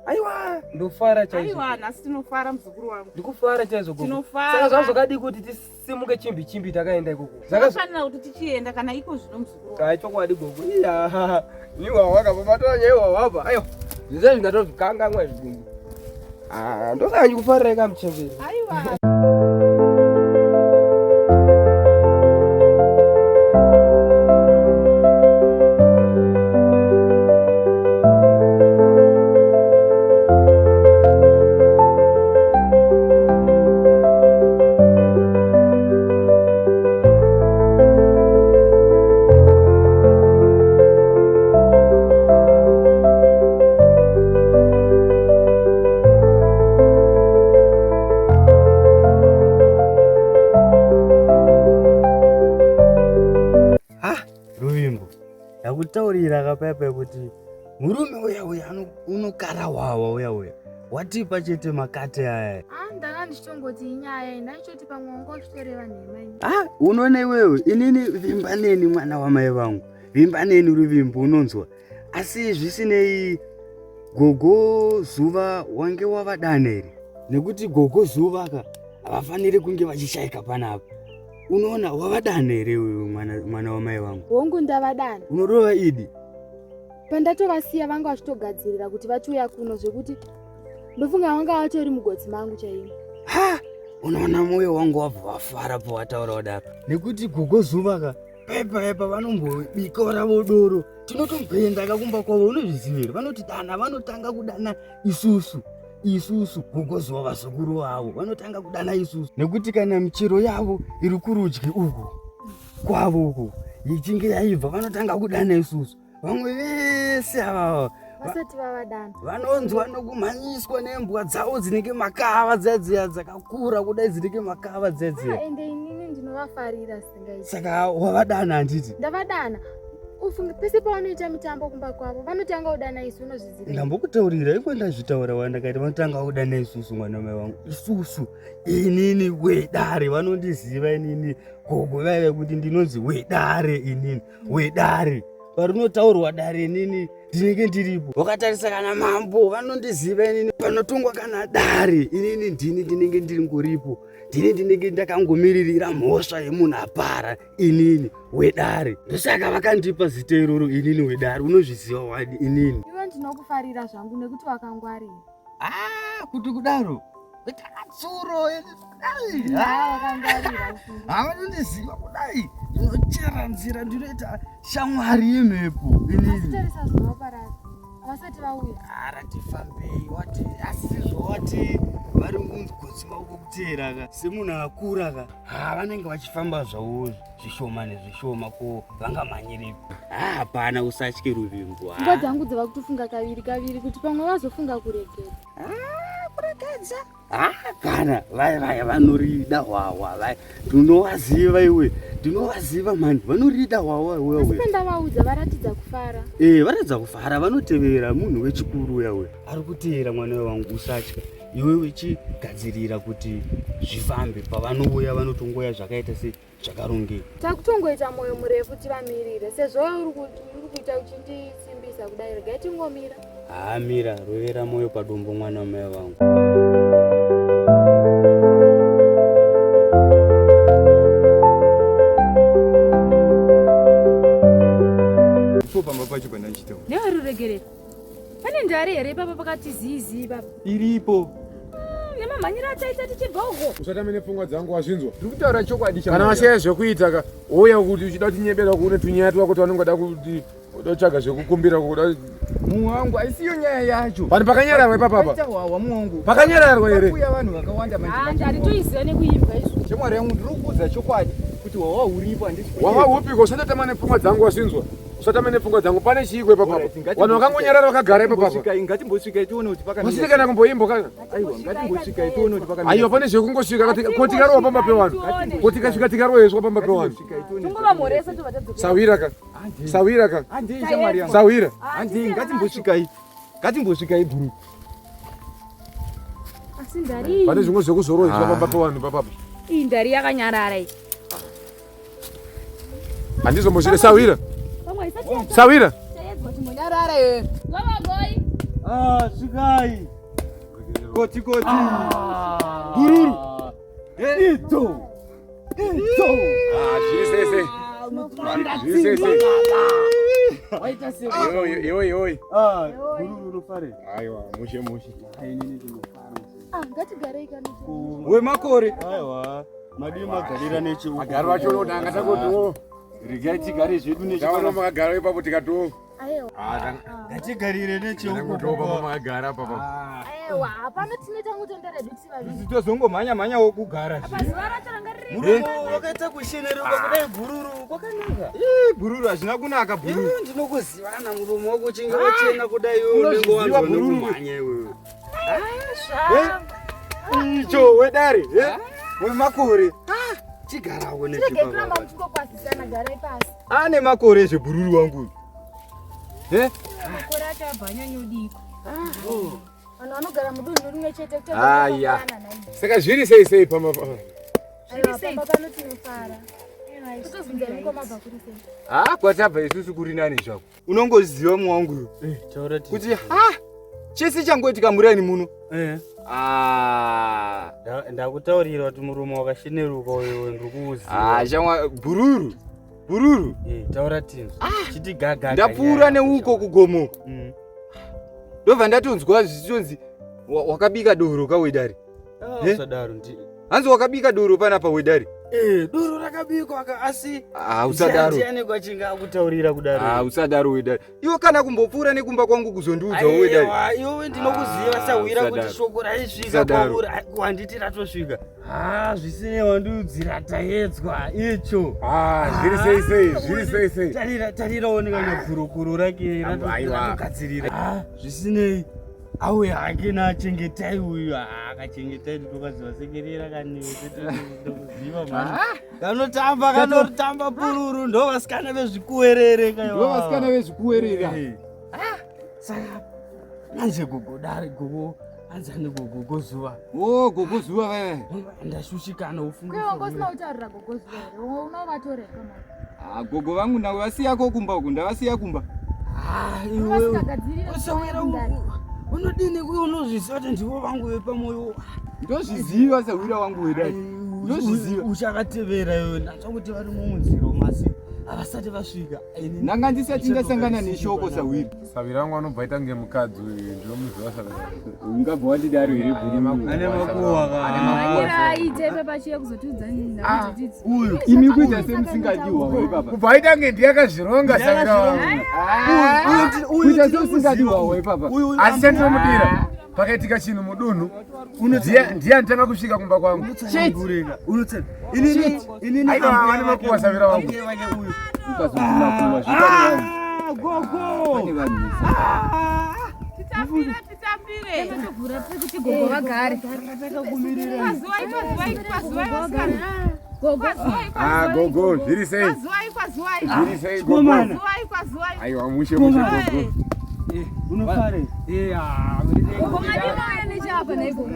Aiwa, ndofara chaizvo. Aiwa, nhasi tinofara muzukuru wangu. Ndikufara chaizvo gogo. Tinofara. Saka zvazvakadii kuti tisimuke chimbi chimbi takaenda ikoko. Zvakafanira kuti tichienda kana iko zvino muzukuru wangu. Hai chokwadi gogo. Iya. Ni hwahwa kapa matora nyaya hwahwa apa. Aiwa. Zvese izvi ndatozvikanganwa izvi gogo. Ah, ndosaka ndikufarira kamuchembere. Aiwa. Ndambokutaurira kapaipai kuti murume uya uya unokara hwawa uya uya watipa chete makate aya. Ah, ndanga ndichitongoti inyaya ndaichoti pamwe wanga uchitoreva nhema ini. Ah, unoona iwewe inini vimba neni mwana wamai vangu vimba neni ruvimbo unonzwa asi zvisinei gogo zuva wange wavadana here nekuti gogo zuva ka havafaniri kunge vachishaika panapa unoona wavadana here iwewe mwana, mwana wamai vangu hongu ndavadana unorova idi pandatovasiya vanga vachitogadzirira kuti vachiuya kuno zvekuti ndofunga vanga vatori mugotsi mangu chaimo ha unoona mwoyo wangu wabva wafara pawataura kudaro nekuti gogo zuva ka paipa vanombobika ravo doro tinotomboenda ka kumba kwavo unozviziva here vanotidana vanotanga kudana isusu isusu gogo zuva vazukuru vavo vanotanga kudana isusu nekuti kana michero yavo iri kurudyi uku kwavo uku ichinge yaibva vanotanga kudana isusu vamwe vese ava vasati vavadana vanonzwa nokumhanyiswa nembwa dzavo dzinenge makava dziya dziya dzakakura kudai dzinenge makava dziya dziya ah, ende inini ndinovafarira singaiti saka wavadana handiti ndavadana ufunge pese pavanoita mitambo kumba kwavo vanotanga kudana isu unozviziva ndambokutaurira iko ndazvitaura wa ndakaita vanotanga kudana isusu mwana mai wangu isusu inini wedare vanondiziva inini gogo vaive kuti ndinonzi wedare inini wedare parinotaurwa dare inini ndinenge ndiripo wakatarisa kana mambo vanondiziva inini panotongwa kana dare inini ndini ndinenge ndiri ngoripo ndini ndinenge ndakangomiririra mhosva yemunhu apara inini wedare ndosaka vakandipa zita iroro inini wedare unozviziva wani inini iwe ndinokufarira zvangu nekuti wakangwarira ah kuti kudaro Tsuro kudai. Havanondiziva kudai. Ndinochera nzira ndinoita shamwari yemhepo inini. Vasati vauya. Ara tifambei wati asizvo wati vari mugotsi mavo kuteera ka semunhu akura ka ha vanenge vachifamba zvavo zvishoma nezvishoma ko vangamhanyirepi ha hapana usatye ruvimbo pfungwa dzangu dzava kutofunga kaviri kaviri kuti pamwe vazofunga kuregedza ah, kuregedza ah, kana vaya vaya vanorida hwahwa vaya ndinovaziva iwe ndinovaziva mani vanorida hwahwa iwewe ndavaudza varatidza kufara eh varatidza kufara vanotevera munhu wechikuru uya uya ari kuteera mwana wangu usatya iwewe chigadzirira kuti zvifambe pavanouya vanotongoya zvakaita se zvakarongeka. Takutongoita moyo murefu tivamirire sezvo uri kuita uchindisimbisa kudai regai tingomira. Haa mira rovera moyo padombo mwana wamai vangu. Ipo pamba pacho pandachiita. Newe ruregerero. Pane ndari here ipapa pakati zii zii ipapa? Iripo. Nemamhanyiro ataita tichibva uko. Usatame nepfungwa dzangu wazvinzwa. Ndiri kutaura chokwadi cha. Kana washaya zvekuita ka ouya kuti uchida kutinyebera kuone tunyaya twako twaunenge uda kuti uda kutsvaga zvekukumbira kuda mumwe wangu aisiyo nyaya yacho. Vanhu pakanyararwa ipapa apa. Paita hwahwa mumwe wangu. Pakanyararwa here? Kuya vanhu vakawanda manje. Ah, ndari toiziva nekuimbwa izvo. Shamwari yangu ndiri kukuudza chokwadi kuti hwahwa huripo handisi. Hwahwa hupiko usatotama nepfungwa dzangu wazvinzwa. Usatame nepfungwa dzangu pane chiiko ipapa apa? Vanhu vakangonyarara vakagara ipapa apa. Ngatimbosvikai tione kuti pakamira. Vasina kana kumboimbo kana. Aiwa ngatimbosvikai tione kuti pakamira. Aiwa pane zvekungosvika ko tikarowa pamba pevanhu. Ko tikasvika tikaroheswa pamba pevanhu. Tungovamhoresa tobva tadzoka. Sawira ka. Sawira ka. Handei shamwari yangu. Sawira. Handei ngatimbosvikai. Ngatimbosvikai bhuru. Asi ndari. Pane zvimwe zvekuzoroheswa pamba pevanhu ipapa. Iyi ndari yakanyarara iyi. Handizombozvide sawira. Sawira. Ah, svikai. Koti koti. Ah. Gururu. Idzo. Idzo. Ah, zviri sei sei. Zviri sei sei. Waita sei? Iwe iwe iwe. Ah, gururu unofare. Aiwa, mushe mushe. Ai nini ndinofara. Ah, ngatigarei kana. Wemakore. Aiwa. Madii magarira neche uko. Agari vacho unoda angatakotiwo. Regai tigare zvedu neche. Taona makagara ipapo tikatiwo. Aiwa. Ah, Ngatigarire neche uko. Ngotiwo papa makagara papa. Aiwa, hapana tinoita ngutendera hedu tiri vaviri. Tozongomhanya mhanyawo kugara Apa zuva racho ranga riri. Murume wakaita kusheneruka kudai bhururu kwakanaka. Ii bhururu hazvina kunaka bhururu. Iwe ndinokuzivana murume wako uchinge wachena kudai iwe unenge Unozviziva wanzwa bhururu. nekumhanya iwewe. Icho wedare, eh? Wemakore. Chigarawo Tiregei kuramba nechibaba. muchingokwazisana, garai pasi. Ane makore ezvebhururu wangu. He? Makore acho abva anyanyodiko. Vanhu vanogara mudunhu rimwe chete Aya. Saka zviri sei sei pamba Zviri sei? Pamba pano tinofara. Kutozunza mukoma bva kuri sei? Ah, kwatabva isusu kuri nani zvako. Unongoziva mwangu Eh, taura ti. kuti ha chese changoitika muraini muno. Eh. Ah. Ndakutaurira kuti murume wakasheneruka uyo ndiri kuuziva. Ah, shamwa bhururu. Bhururu. Eh, taura tinzwa. Chiti gaga. Ndapfuura neuko kugomo. Ndobva ndatonzwa zvichonzi wakabika doro kawedari. Eh? Usadaro ndi. Hanzi wakabika doro panapa wedari. Eh, doro rakabikwa ka asi Ah, usadaro. Ndiani kwachinga akutaurira kudaro? Ah, usadaro wedari. Iwe kana kumbopfuura nekumba kwangu kuzondiudzawo wedari. Aiwa, iwewe ndinokuziva Ah, sahwira kuti usadaro. shoko raisvika Usadaro. kwauri handiti ratosvika. Ah, zvisinei wandiudzira taedzwa icho. Ah, zviri sei sei, zviri sei sei. Tarira, tarira oneka nyagurukuru rake Aiwa. ratogadzirira. Ah, zvisinei auya hake nachengetai uyu. Ah, akachengetai ndinokaziva sekerera kani ndokuziva mani. Kanotamba, kanotamba pururu ndo vasikana vezvikuwerere kaiwa. Ndo vasikana vezvikuwerere. Eh. Saka manje gogo dare gogo anzani gogo gozuva. Oh, gogo zuva vaya. Ndashushikana ufunge. Kwewe wanga usina kutaurira gogo zuva here? Unovatoreka mari. Ah, gogo vangu ndavasiyako kumba uku, ndavasiya kumba. Ah, iwe. Vasikagadzirira. Usawira unodini kuyo unozviziva kuti ndivo vangu vepamoyo. Ndozviziva sahwira wangu wedai. Ndozviziva. Uchakatevera iwe ndanzwa kuti vari mumunzira umu asi havasati vasvika. Ini- Ndanga ndisati ndasangana neshoko sahwira. Sahwira wangu anobva aita kunge mukadzi uyu ndinomuziva saka. Ungabva wandidaro here bhururu? Ane makuhwa ka. Manyira aite pachiya kuzotiudza nhakudzidzi. Uyu. Imi kuita semusingadiwa wewe baba. Kubva aita kunge ndiye akazvironga sahwira wangu. Uyu Kuita tinomuziva semusingadiwa wewe baba. Uyu Asi chandinomudirira pakaitika chinhu mudunhu ndiye anotanga kusvika kumba kwangu. Unotsanangurika. Unotsan. Inini inini Aiwa, vane makuhwa sahwira wangu. ambuya vake uyu. Ukazoti makuhwa zvikane vanhu. Ah, gogo. Pane vanhu. Titambire, titambire. Tovhura pekuti gogo vagare. Kwaziwai, kwaziwai, kwaziwai vasikana. Gogo. Kwaziwai, Ah, kwaziwai. gogo zviri sei? Kwaziwai, kwaziwai. Zviri sei gogo? Chikomana. Kwaziwai, kwaziwai. Aiwa mushe mushe gogo. Eh, unofare. Eh, ah, Gogo madimauya nechapa nhai gogo.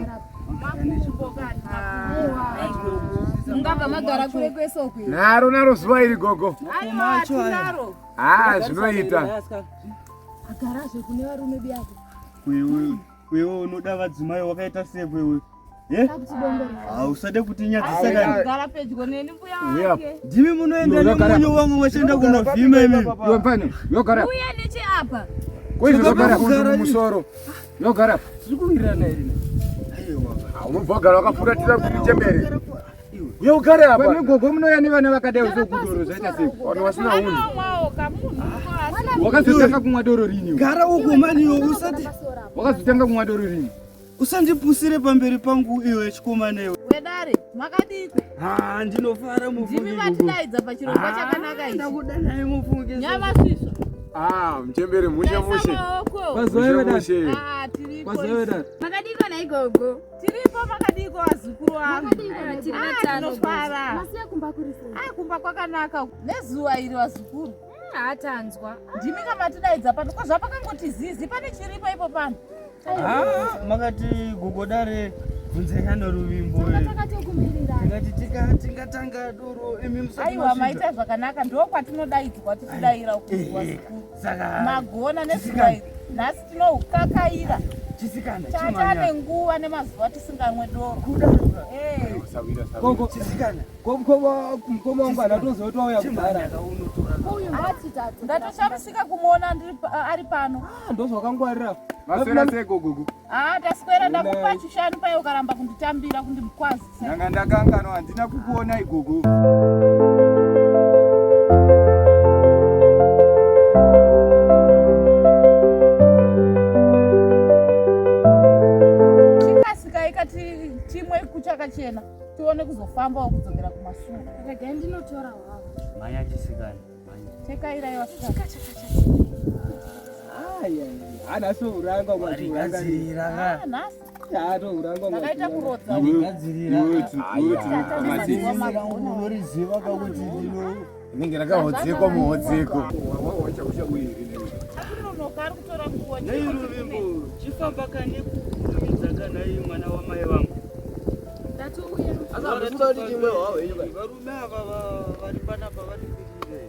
Makumbo kani, makumbo. Mungabva magara kure kwese uku. Naro naro zuva iri gogo. Aiwa, tinaro. Ah, zvinoita. Agarazve kune varume biyako. Wewe wewe unoda vadzimai wakaita sei wewe? Eh? Kakutidongorera. Ah, usade kutinyadzisa kani. Gara pedyo neni mbuya Uya. wake. Ndimi munoenda nemunyu wangu mwachenda kunovhima imimi. Iwe mfana, yogara. Uya necheapa. Koizvo Zvakagara zvakagara mumusoro. Yogara. Tiri kuwirirana here? Aiwa. Ah, Unobva wagara wakafuratira kuti chembere. Uye ugare apa. Kwemi gogo munouya nevana vakadai sokudoro zvaita sei? Vanhu vasina hunhu. Anomwawo kamunhu asi. Wakazotanga kumwa doro rini? iwe? Gara uko mani iwe usati Wakazotanga kumwa doro rini? usandipusire pamberi pangu iwe chikomana iwe. Wedare, makadiko. Ah, ndinofara mufunge. Ndimi vatidaidza pachirongwa chakanaka ichi. Ndakudanai mufunge. Nyama svisva. Ah, mchembere mushe Taisa mushe. maoko. Kwaziwai Mushe wedari. mushe. Ah, tiripo. Kwaziwai wedari. Makadiko nhai gogo. Tiripo makadiko vazukuru vangu. Makadiko Tiri Ah, vatano. tinofara. Masiya kumba kuri sei? Ah, kumba kwakanaka. Nezuva iri vazukuru. Hatanzwa. Ndimi kamatidaidza pano. Ko zvapakangoti zizi pane chiripo ipo pano. Ah, makati gogo dare bvunzekana ruvimbo. Tanga takatokumbirira. Tikati tingatanga doro imi musati Aiwa, maita zvakanaka. Ndo kwatinodaidzwa tichidaira uku vazukuru. Saka Magona nezuva iri. Nhasi tinohukakaira. chisikana Tatane nguva nemazuva tisingamwe doro. Eh. Sahwira sahwira. Gogo, Chisikana. gogo, mukoma wangu anatoziva kuti wauya kudhara. Uyu ngatitatu. Ndatoshamisika kumuona ari pano. Ah, ndozvakangwarira. Maswera sei gogo? Ah, taswera ndakupa chishanu paye ukaramba kunditambira kundimukwazisa. Ndanga ndakanganwa handina kukuona igogo. Chikasikai kati timwe kuchakachena tione kuzofambawo kudzokera kumasure. Regai ndinotora hwavo. Manya chisikana. Manya. Tekairai vasikana. Hanasi uranga mwachiuranga. Gadzirira Ah, nhasi Atouranga ndakaita kurodza. Gadzirira. Aiwa. Unoriziva kakuti ndino Inenge rakahodzekwa muhodzeko. Saka ari kutora nguva. Nhai Ruvimbo, chifamba kane kukurumidza kanai mwana wamai vangu. Ndatouya. Varume ava vari panapa vari kuitire.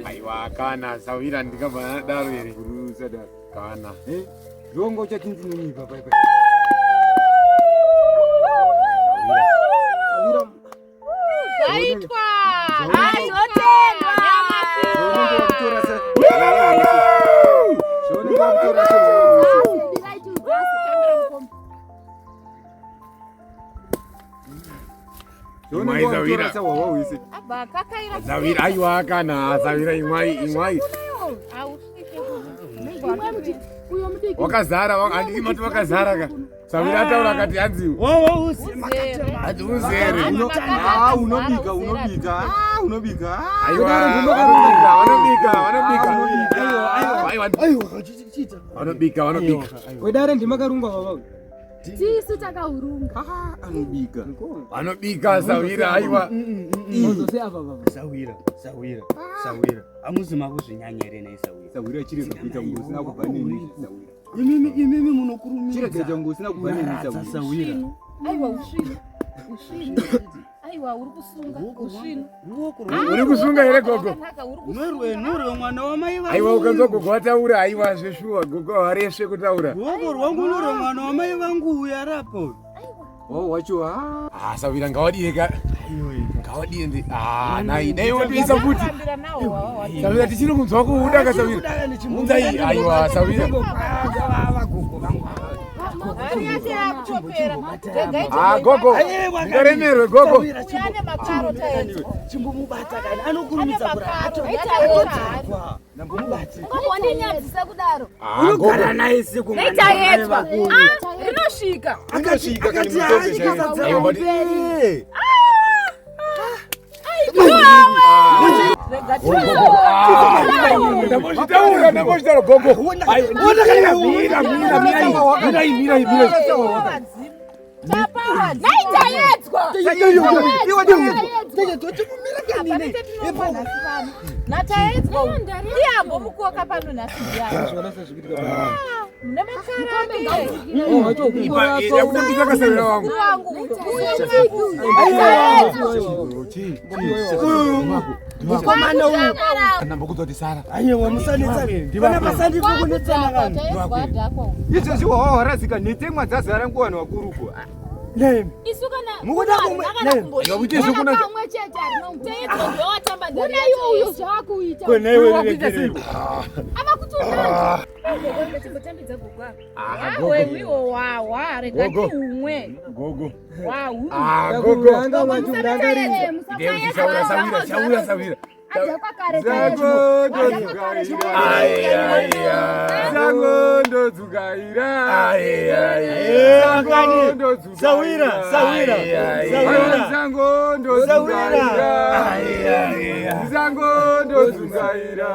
Aiwa kana sawira ndikabva ndadaro here kana Ndongo uchati ndinonyepa paya. Zvaitwa. Azotendwa. Zvaunenge wakutora se Zvaunenge wakutora se Zvaunenge wakutora se wawa wese. Abva akakaira. Sawira aiwa kana sawira imwai imwai Ausvike. wakazara handiti mati wakazara ka sawira ataura akati hanzi hanzi uzere Ah, unobika unobika. Ah, unobika. Ah, aiwa vanobika vanobika vanobika aiwa Aiwa, chiita. vanobika vanobika Wedare ndimakarungwa baba. Tisu takahurunga. Ah, anobika. vanobika sawira aiwa Ozose apa baba. Sawira, sawira, sawira. Hamuzi makuzvinyanya here nhai sawira? Sawira chirega kuita kunge usina kubva neni sawira. Imimi imimi munokurumidza. Chirega kuita kunge usina kubva neni Kunyaradza, sawira. sawira. Aiwa usvinu. Usvinu. Aiwa uri kusunga. Usvinu. Ruoko uri kusunga here gogo Wakanaka, uri kusunga. rwerwe nurwe mwana wamai vangu. aiwa ukanzwa gogo wataura aiwa zveshuwa gogo haresve kutaura Ruoko rwangu nurwe mwana wamai vangu uyu arapo. Wawo wacho ah. ah sawira ngawadie ka ngawadie ndi ah nai dai watoisa futi Kurambira nawo wawa wacho. sawira tichiri kunzwa kuuda ka sawira unzai aiwa sawira Hari yacho yakutopera. Regai ah gogo ndikaremerwe gogo Uyu ane makaro taedzwa. Chimbomubata kani Ane anokurumidza makaro. kurara. Ndambomubati. Wandinyadzisa kudaro. ah gogo Unogara naye siku mwana wamai Taedzwa. vangu. Ah, rinosvika. Rinosvika kani Akati mutombe chaiwo. Aiwa, but- hayi ndambozvitaura ndambozvitaura gogo mira mira mira mira mira Nhai taedzwa. Nataedzwa iyambo mukuoka pano nhasi ndiyani mune makaro ake yakutambisa kasawira wangu wangu Mukomana uyu. ndambokudzwa kuti sara Aiwa musanetsana. Pana pasandi pokunetsana vanhu. Izvezvi wawa warasika nhetemwa dzazara nguwani wakuruko. Nemi. Isu kana Mukuda kumwe- Nemi. Yakuti zvekuna Kamwe chete taedzwa ndiwe watamba ndari Una iwo uyo zvaakuita. Kwena iwe regerei. Ava kutunanza. Chimbotambidza gogo apa. Ah, gogo wewiwo wawa rega Gogo. tiumwe gogo wahu ah gogo Anga wacho ndangarinzwa. ndeuchisaura sawira saura sawira Adhakwa kare Zango ndodzukaira. Zango ndodzukaira. Zango ndodzukaira. Sawira, sawira, sawira. Zango ndodzukaira. Zango ndodzukaira.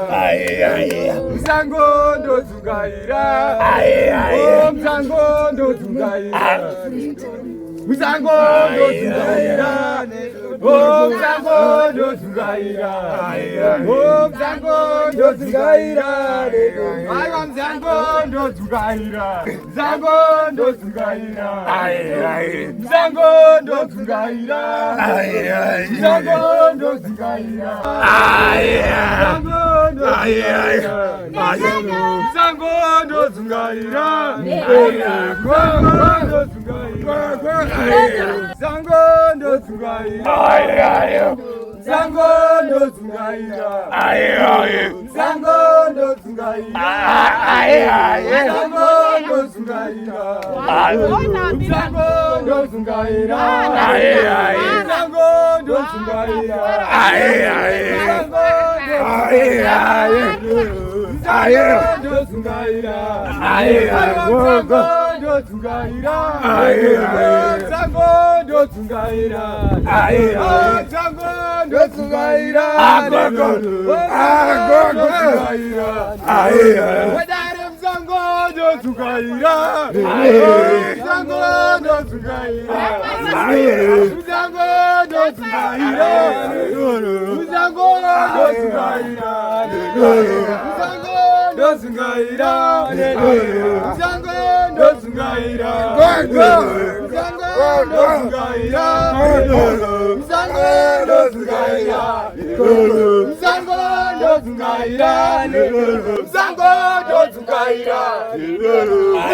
Zango ndodzukaira. Oh, Zango ndodzukaira. Muzango ndodzukaira. Oh, Muzango ndodzukaira. Oh, Muzango ndodzukaira. Aiwa Muzango ndodzukaira. Muzango ndodzukaira. Muzango ndodzukaira. Muzango ndodzukaira. Muzango ndodzukaira. Muzango ndodzukaira. Muzango ndodzukaira. Zango ndodzukaira. Zango ndodzukaira. Zango ndodzukaira. Zango ndodzukaira. Zango ndodzukaira. Zango ndodzukaira. Zango ndodzukaira. Zango ndodzukaira. Zango ndodzukaira. Zango ndodzukaira. Ndodzukaira. Wedare muzango ndodzukaira. ndodzungaira. Musango ndodzungaira. Musango ndodzungaira. Musango ndodzungaira. Musango ndodzungaira. Musango ndodzungaira. Musango ndodzungaira. Musango ndodzungaira. Musango ndodzungaira. Musango ndodzungaira.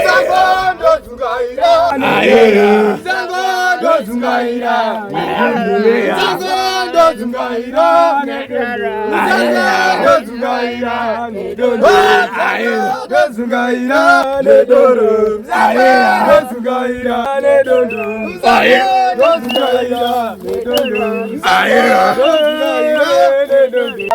Musango ndodzungaira. Musango ndodzungaira. Musango ndodzungaira. Musango ndodzungaira. Ndodzungaira nedoro. Ndodzungaira nedondo. Ndodzungaira nedondo. Ndodzungaira nedondo.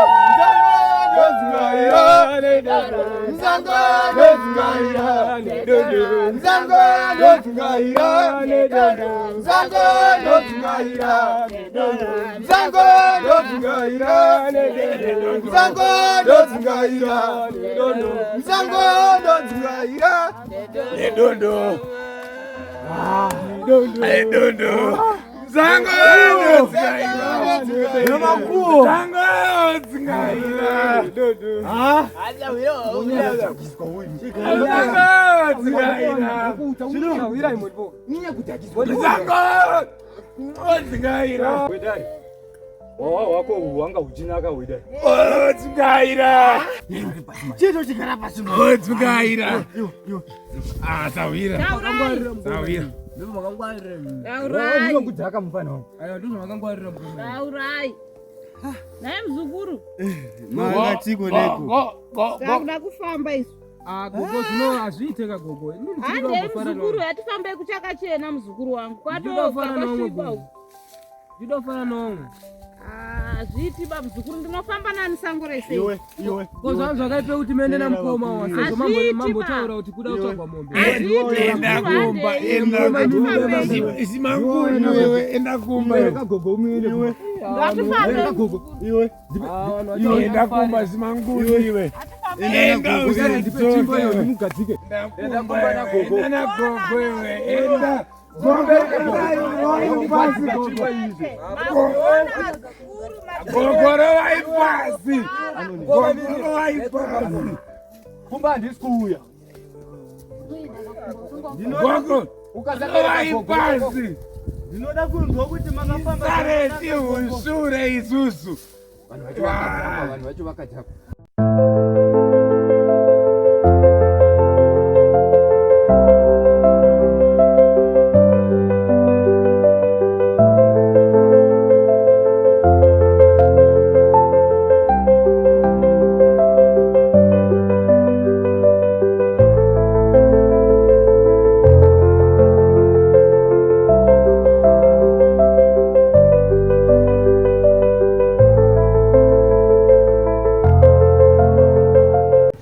Ndodzungaira nedondo. Musango ndodzungaira nedondo. Musango ndodzungaira nedondo. Musango ndodzungaira nedondo. Musango ndodzungaira nedondo. Musango ndodzungaira nedondo. Musango ndodzungaira nedondo. Nedondo. Musango ndodzungaira. Nemakuwo. Musango ndodzungaira. Musango ndodzungaira. Musango ndodzungaira. Wawa wako wanga uchinaka wedai. Odzungaira. Chito chigara pasi. Odzungaira. Ah, sawira. Taurai. Sawira. Taurai. Unokudzaka mufana wangu. Taurai. Naye muzukuru, Makatiko neko. takuda kufamba isu. Gogo zvino hazviite ka gogo. Handei muzukuru, hatifambei kuchakachena muzukuru wangu. Kwatofa Ndinofana nawo kwasviba gogo. uku. Ndinofana nomwe. Ah, zviiti ba muzukuru, ndinofamba nani sango rese? Iwe, iwe. Ko zvangu zvakaipe kuti muende namukoma wa sezvo Hazviiti ba. mambotaura kuti kuda kutsvagwa mombe. Hazviiti Enda muzukuru, kumba, handei. enda kumba. Hatifambei. Simanguni wewe, enda kumba. Gogo umuende. Ngatifambe. Gogo. Iwe. Enda kumba simanguni iwe. Enda Ndipe chimbo iyo usadzoke. ndimugadzike. Enda kumba nagogo. Enda nagogo iwe. Enda. Gogo enda iwe pasi gogo. Makuona vazukuru, Gogo rovai pasi. Gogo rovai pasi. Kumba handisi kuuya. Gogo rovai pasi. Ndinoda kunzwa kuti makafamba. Sare tihusure isusu. Vanhu vacho vakadhakwa, vanhu vacho vakadhakwa.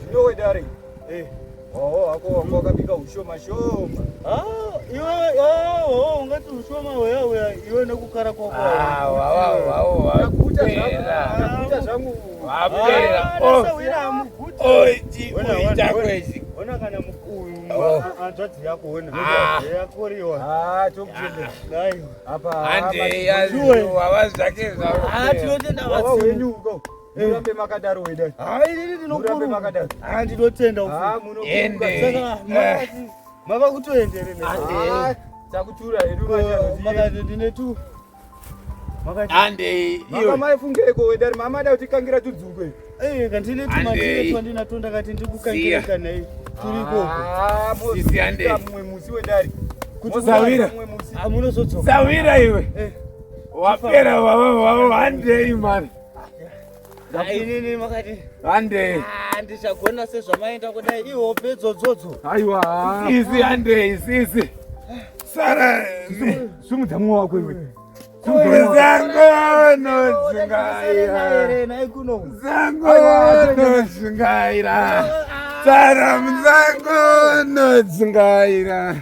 Zvino wedare. Wawa wako wanga wakabika ushoma shoma. Ah, iwe, ah, oh, ungati ushoma weya weya iwe nekukara kwako. Ndaguta zvangu. Ndaguta zvangu. Wapera. Ah, nasawira amuguti. Oiti Wena, wena, oitakwezi. Ona kana uyu Oh. hanzvadzi yako ona. Ah. Yakoriwa. Ah, tokutenda. Aiwa. Apa. Handei wawa zvake Ah, zvavo. tinotenda Wawa vadzimu. wenyu uko. Murambe makadaro wedare. Ah, inini Murambe ndinokuruka. makadaro. Ah, ndinotenda Ah, ufu. munokuruka. Ende. Saka makati mava kutoendere ne. Ah, takutura hedu manje. Makati ndine tu. Makati Handei Mama iwe. maifungeko wedare. Mama ada kutikangira tudzungwe. eh kandine tu Handei. mandine twandinato ndakati ndikukangire Siya. kana iyi. Turiko. Ah, Sisi handei. mozosvika mumwe musi wedare. Kuti Sawira. Mumwe musi. Ah, munozodzoka. Sawira iwe. Eh. Wapera wawa wawa handei mani. Ah, inini makati Handei. ah ndichagona sezvamaenda kudai ihope idzodzo. Aiwa. Sisi handei sisi. Sara. Simudza mumwe wako iwe. Zango nodzungaira. Nhai kuno. Zango nodzungaira. Sara muzango nodzungaira.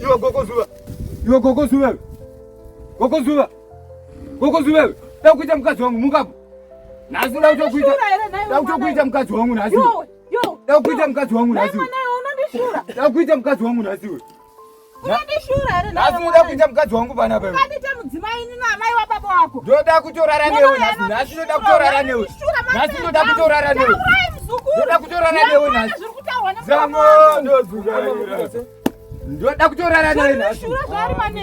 Iwe gogo zuva, gogo zuva, gogo zuva, da kuita mukadzi wangu mukapo. Nhasi da kutokuita, da kutokuita mukadzi wangu nhasi. Da kuita mukadzi wangu nhasi. Da kuita mukadzi wangu nhasi. Unondishura here nhasi? Unoda kuita mukadzi wangu pana pa. Ungandiita mudzimai ini naamai wababa wako. Ndoda kutorara newe nhasi. Nhasi ndoda kutorara newe. Nhasi ndoda kutorara newe. Ndoda kutorara newe nhasi. Ndoda kutorara naye nhasi.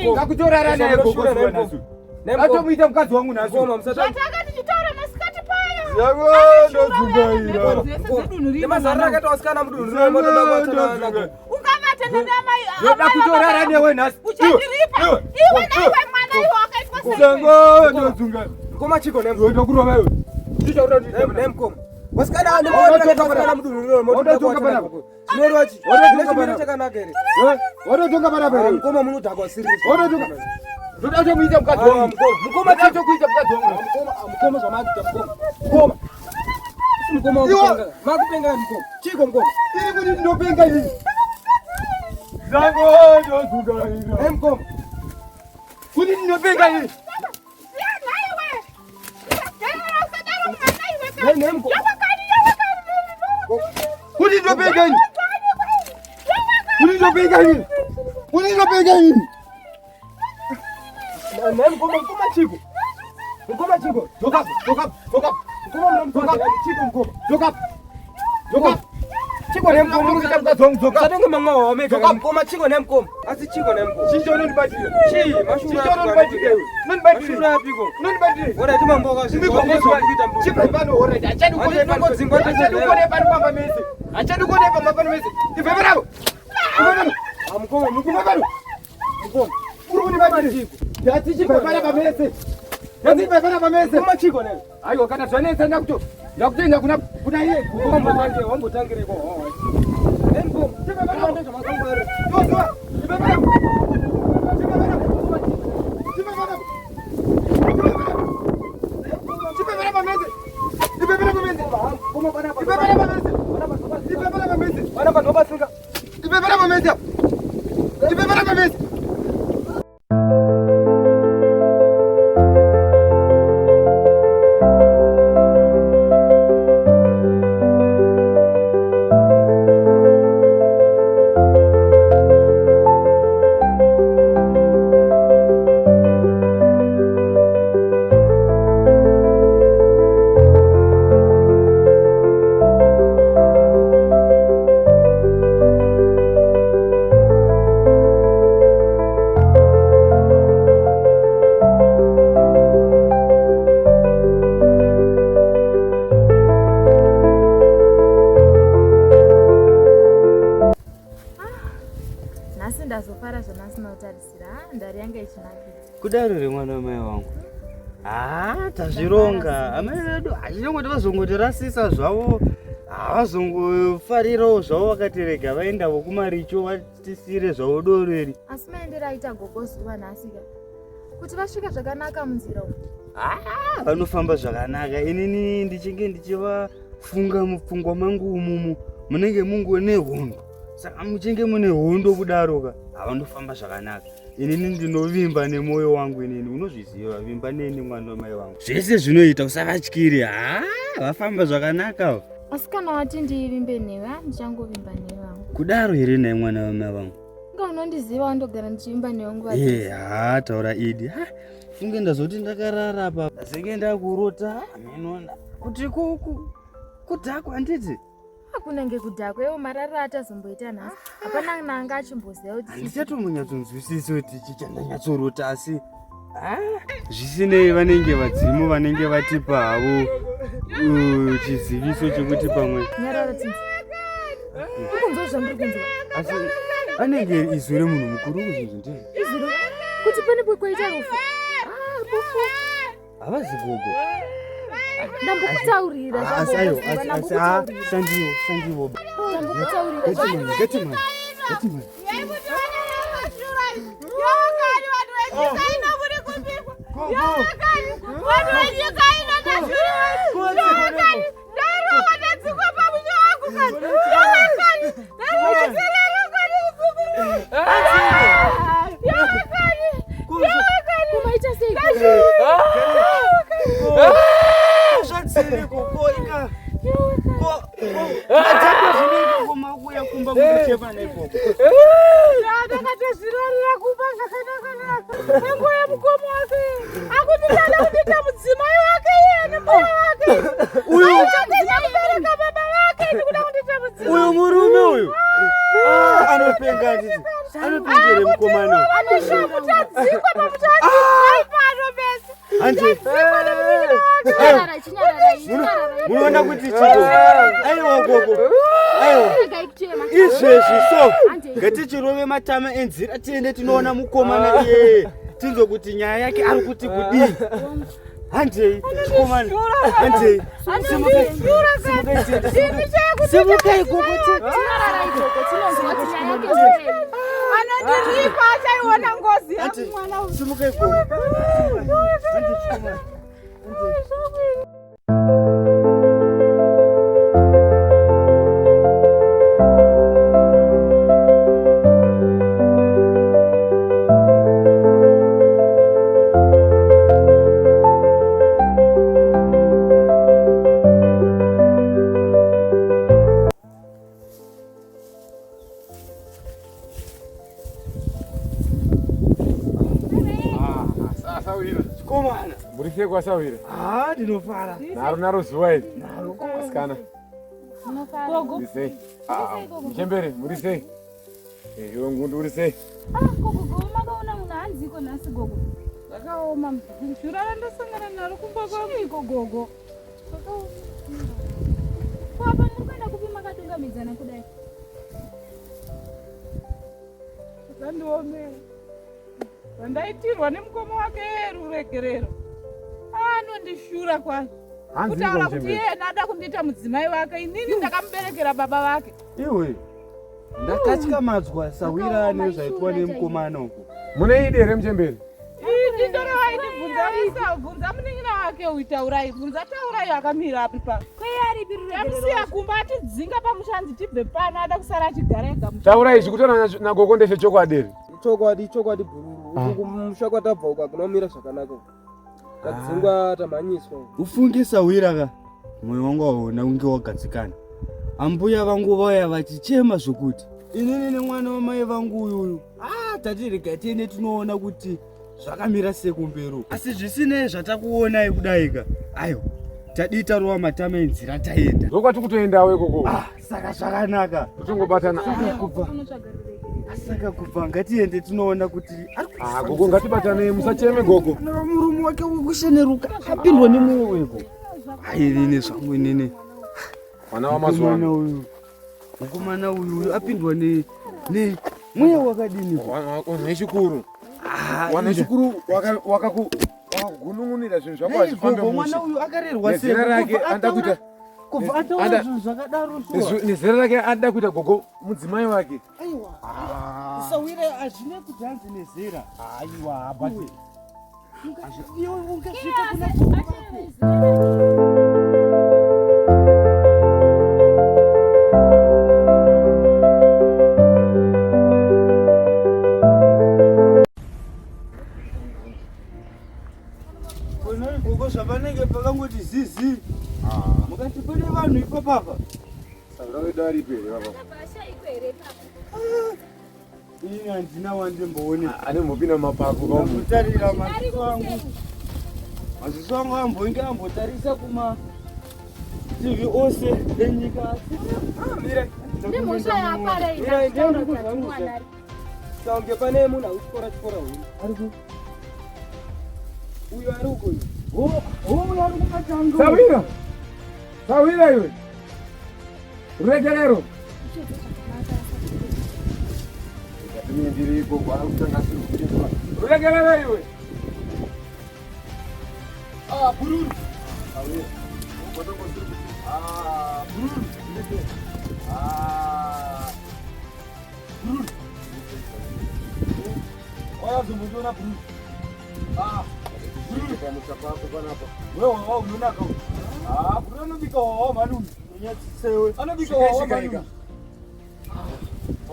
Ndoda kutorara naye gogo nhasi. Atomuita mukadzi wangu nhasi. Zvatanga tichitaura masikati paya. Nemazariro akaita vasikana mudunhu rino motoda kuvatana nagogo. Ungavatenda neamai. Ndoda kutorara newe nhasi. Uchandiripa. Iwe naiwe mwana iwe wakaitwa sei? Mukoma chiko ne Ndoda kurova iwe. Ne mukoma. Vasikana nemaonero vasikana mudunhu rino motoda kuvatana nagogo. Zvinoreva chii? Chine chimiro chakanaka here? Watotonga panapa here? Mukoma munodhakwa siri. Watotonga. Ndoda kutomuita mukadzi wangu. Mukoma Ndoda kutokuita mukadzi wangu. Mukoma, mukoma zvamakuita mukoma. Mukoma. Isi mukoma wakupenga. Makupenga mukoma. Chiko mukoma. Iri kuti ndinopenga ini. Zango ndozuka Eh mukoma. Kuti ndinopenga ini. Nei nei mukoma. Kuti ndinopenga ini. Kuti ndinopenga ini. Kuti ndinopenga ini. Nei mukoma mukoma chiko. Mukoma chiko. Dzoka, dzoka, dzoka. Mukoma munomutsvagira chiko mukoma. Dzoka. Dzoka. Chiko nemukoma. Ndikuita mukadzi wangu dzoka. Musatonge mamwa wameka. Dzoka. Mukoma chiko nemukoma. Asi chiko nemukoma. Chii chaunondibatira? Chii mashura. Chii chaunondibatira iwe? Unondibatira. Mashura apiko. Unondibatira. Ora timamboka zvinhu. Chibva pano alright. Achadi kuone pano. Achadi kuone pano pamba mese. Achadi kuone pamba pano mese. Ibva pano. Ibva pano. Mukoma Ibva pano. mukoma. Uri kundibatira. Ndati chibva pano pamese. Ndati chibva pano pamese. Mukoma chiko ne. Aiwa kana zvanetsa ndakuto ndakutoenda kuna kuna iye. Wambotangire wambotangire ko. Nemukoma. Chibva pano. Ndozvamakangwara. Ndozwa. Ibva pano. Chibva pano. Chibva pano. Chibva pano pamese. Ibva pano pamese. Mukoma panapa. Ibva pano pamese. Ibva pano pamese. Panapa ndobatsirika. Ibva pano pamese. Ibva pano pamese. Nhasi ndazofara zvandasina kutarisira. Ah, ndari yanga ichinakidza. Kudaro remwana wamai wangu. Haa, tazvironga. Amai vedu hachinongoti vazongotirasisa zvavo. Havazongofarirawo zvavo vakatirega vaendavo kumaricho vatisire zvavo doro iri. Asi maendero aita gogo zuva nhasi ka. Kuti vasvike zvakanaka munzira umu. Ah, vanofamba zvakanaka. Inini ndichinge ndichivafunga mupfungwa mangu umumu munenge mungone hondo. Saka muchinge mune hondo kudaro ka, havanofamba zvakanaka. Inini ndinovimba nemwoyo wangu inini, unozviziva, vimba neni mwana wamai wangu. Zvese zvinoita usavatyire. Haa, vafamba zvakanaka. Asi kana wati ndivimbe newe, ah, ndichangovimba newe hangu. Kudaro here nhai mwana wamai vangu? Inga unondiziva wandogara ndichivimba newe nguva dzose. Eh, haa taura idi. Ha, funge ndazoti ndakarara apa. Ndazenge ndakurota hameno kuti kuku kudhakwa handiti? Kunenge kudhakwa iwo marariro atazomboita nhasi. Hapana kana anga achimboziva kuti Handichatombonyatsonzwisisa kuti chi chandanyatsorota asi ah, zvisinei vanenge vadzimu vanenge vatipa havo chiziviso chekuti pamwe nyarara tinzi. Ukunzwa zvandiri kunzwa. asi anenge izwi remunhu mukuru kuzvinzwi ndizvo Izwi kuti pane kwaita rufu. Ah, rufu. havazi gogo Ndambokutaurira asi ayo zvamboziva, asi asi ah, ndambokutaurira. sandiwo sandiwo Ndambokutaurira. gatimani gatimani gatimani Kumaita sei? zvatsiri kukoika madzako zvinoita komakuya kumba kuchema neikoko Ndakatozvirarira kumba zvakanaka-naka. Nenguva yemukoma wake. Akuti ndada kundiita mudzimai wake iye nembuya wake. uyu Achapedza kubereka baba vake ndikuda kundiita mudzimai. uyu murume uyu Ah, anopenga handiti anopengere mukomana uyu. Anoshamutadzikwa pamutadzikwa pano pese. Handi Chinyarara, chinyarara, chinyarara. munoona kuti chiko aiwa gogo aiwa Regai kuchema. izvezvi so Handei. ngatichirove matama enzira tiende tinoona mukomana iyeye tinzwe kuti nyaya yake ari kuti kudii handei chikomana handei simukai tiende simukai gogo tiende Chinyarara ikoko, tinonzwa kuti nyaya yake ndeyei. Anondiripa achaiona ngozi yangu mwana uyu. simukai gogo handei chikomana Ah, sasa wina. chikomana Muri Muri sei kwasahwira? Ah, ndinofara. Naro naro zuva iri. Naro. Asikana. Gogo. Muri sei? Ah, muchembere, muri sei? Eh, iwe ngundu uri sei? Ah, gogo, gogo makaona munhu hanziko nhasi gogo. Zvakaoma muzukuru. Shura randasangana naro kumba kwangu iko gogo. Zvakaoma. Ko apa muri kuenda kupi makadungamidzana kudai? Zvandiomera. Zvandaitirwa nemukoma wake ruregerero. Anondishura kwazvo. Kutaura kuti iye ada kundiita mudzimai wake inini ndakamuberekera baba vake. Iwe. Ndakatyamadzwa sahwira nezvaitwa nemukomana uko. Mune idi here muchembere? Idi ndoreva idi bvunza isa bvunza munin'ina wake uyu Taurai bvunza Taurai akamira api pa. Kweyaripi ruregerero? Tamusiya kumba atidzinga pamusha hanzi tibve pano ada kusara achigara ega musha. Taurai zvikutora nagogo ndezvechokwadi here? Chokwadi chokwadi bhururu. Ah. Uku kumusha kwatabva uku hakuna kumira zvakanaka. uku. Tadzingwa tamhanyiswa. uku. Ufunge sahwira ka mwoyo wangu waona kunge wagadzikana. Ambuya vangu vaya vachichema zvokuti inini nemwana wamai vangu uyuyu ah, tati rega tiende tinoona kuti zvakamira sei kumberi uku. Asi zvisinei zvatakuonai kudaika aiwa tadii tarova matama enzira taenda. Ndokwati kutoendawo ikoko. Ah, saka zvakanaka. Totongobatana. Kubva saka kubva ngatiende tinoona kuti ari Ah, gogo ngatibatane musacheme gogo. Kana murume wake wekusheneruka apindwa nemwoyo weko. Ai inini zvangu inini. Mwana wamazuva Mukomana ano. uyu. Mukomana uyu uyu apindwa ne ne mweya wakadini? Wanhu vechikuru. Ah, Wanhu vechikuru wakaku wakagunun'unira zvinhu zvako hazvifambe gogo mushe. mwana uyu akarerwa sei? Nezera rake Kubva anoda kuita Kubva ataura zvinhu zvakadaro shuwa. Nezera rake anoda kuita gogo mudzimai wake. Aiwa. Sawire hazvine kuti hanzi nezera. Aiwa, but Iwe ungasvika kuna gogo vako. Konai gogo zvapanenge pakangoti zizi. Mukati pane vanhu ipapapa. Saka wedu aripo here baba? Ini handina wandimboone. Anombopinda mumapako kaumu. Ndambotarira maziso angu. Maziso angu ambonge ambotarisa kuma TV ose enyika. Ah, mira. Nemhosva yaapara iyi. Mira, ndiye ndiri kuzwa musha. Saunge pane munhu akutyora tyora huyu. Ari ku Uyo ari uko uyo. Oh, oh, uyo ari kumatanga. Sawira. Sawira iwe. Ruregerero. Ndiri ikoko ari kutanga asiri kuchekwa. Ruregerero iwe. Ah, bururu. Ah, bururu. Ah. Bururu. Wayazombotiona bururu. Ah. Bururu. Pamusha pako panapa. Wewe wawa unonaka. Ah, bururu anobika wawa mani uyu. Unyatsisewe. Anobika Shika, wawa shika, mani ika. uyu.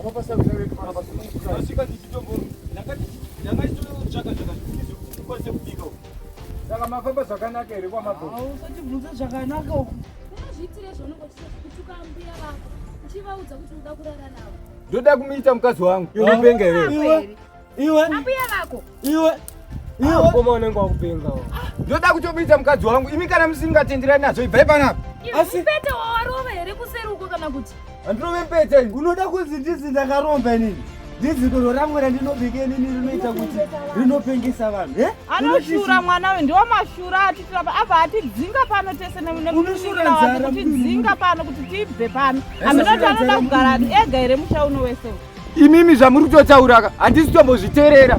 Amapasa kusawe panapa. Ndasvika ndichitombo ndakati ndakachitotsvaka tsvaka zvikuti ndikwanise kubika uku. Saka mafamba zvakanaka here kwamabvo? Ah, usatibvunze zvakanaka uku. Unozviitire zvaunenge uchiita kutuka ambuya vako uchivaudza kuti unoda kurara navo. Ndoda kumuita mukadzi wangu. Iwe unopenga here? Iwe. Iwe. Ambuya vako. Iwe. Iwe. Mukoma unenge wakupenga. uyu. Ndoda kutomuita mukadzi wangu. Imi kana musingatenderani nazvo ibvai panapa. Iwe mupete wawarova here kuseri uko kana kuti? Handirove mupete ini. Unoda kunzi ndizi ndakaromba inini. Ndizi doro rangu randinobika inini rinoita kuti rinopengesa vanhu. Eh? Anoshura mwana uyu ndiwo mashura atitirapa abva atidzinga pano tese Unoshura nemunin'ina wake nzara kutidzinga pano kuti tibve pano. Haminoti anoda kugara ega here musha uno wese uyu. Imimi zvamuri kutotaura handisi kutombozviteerera.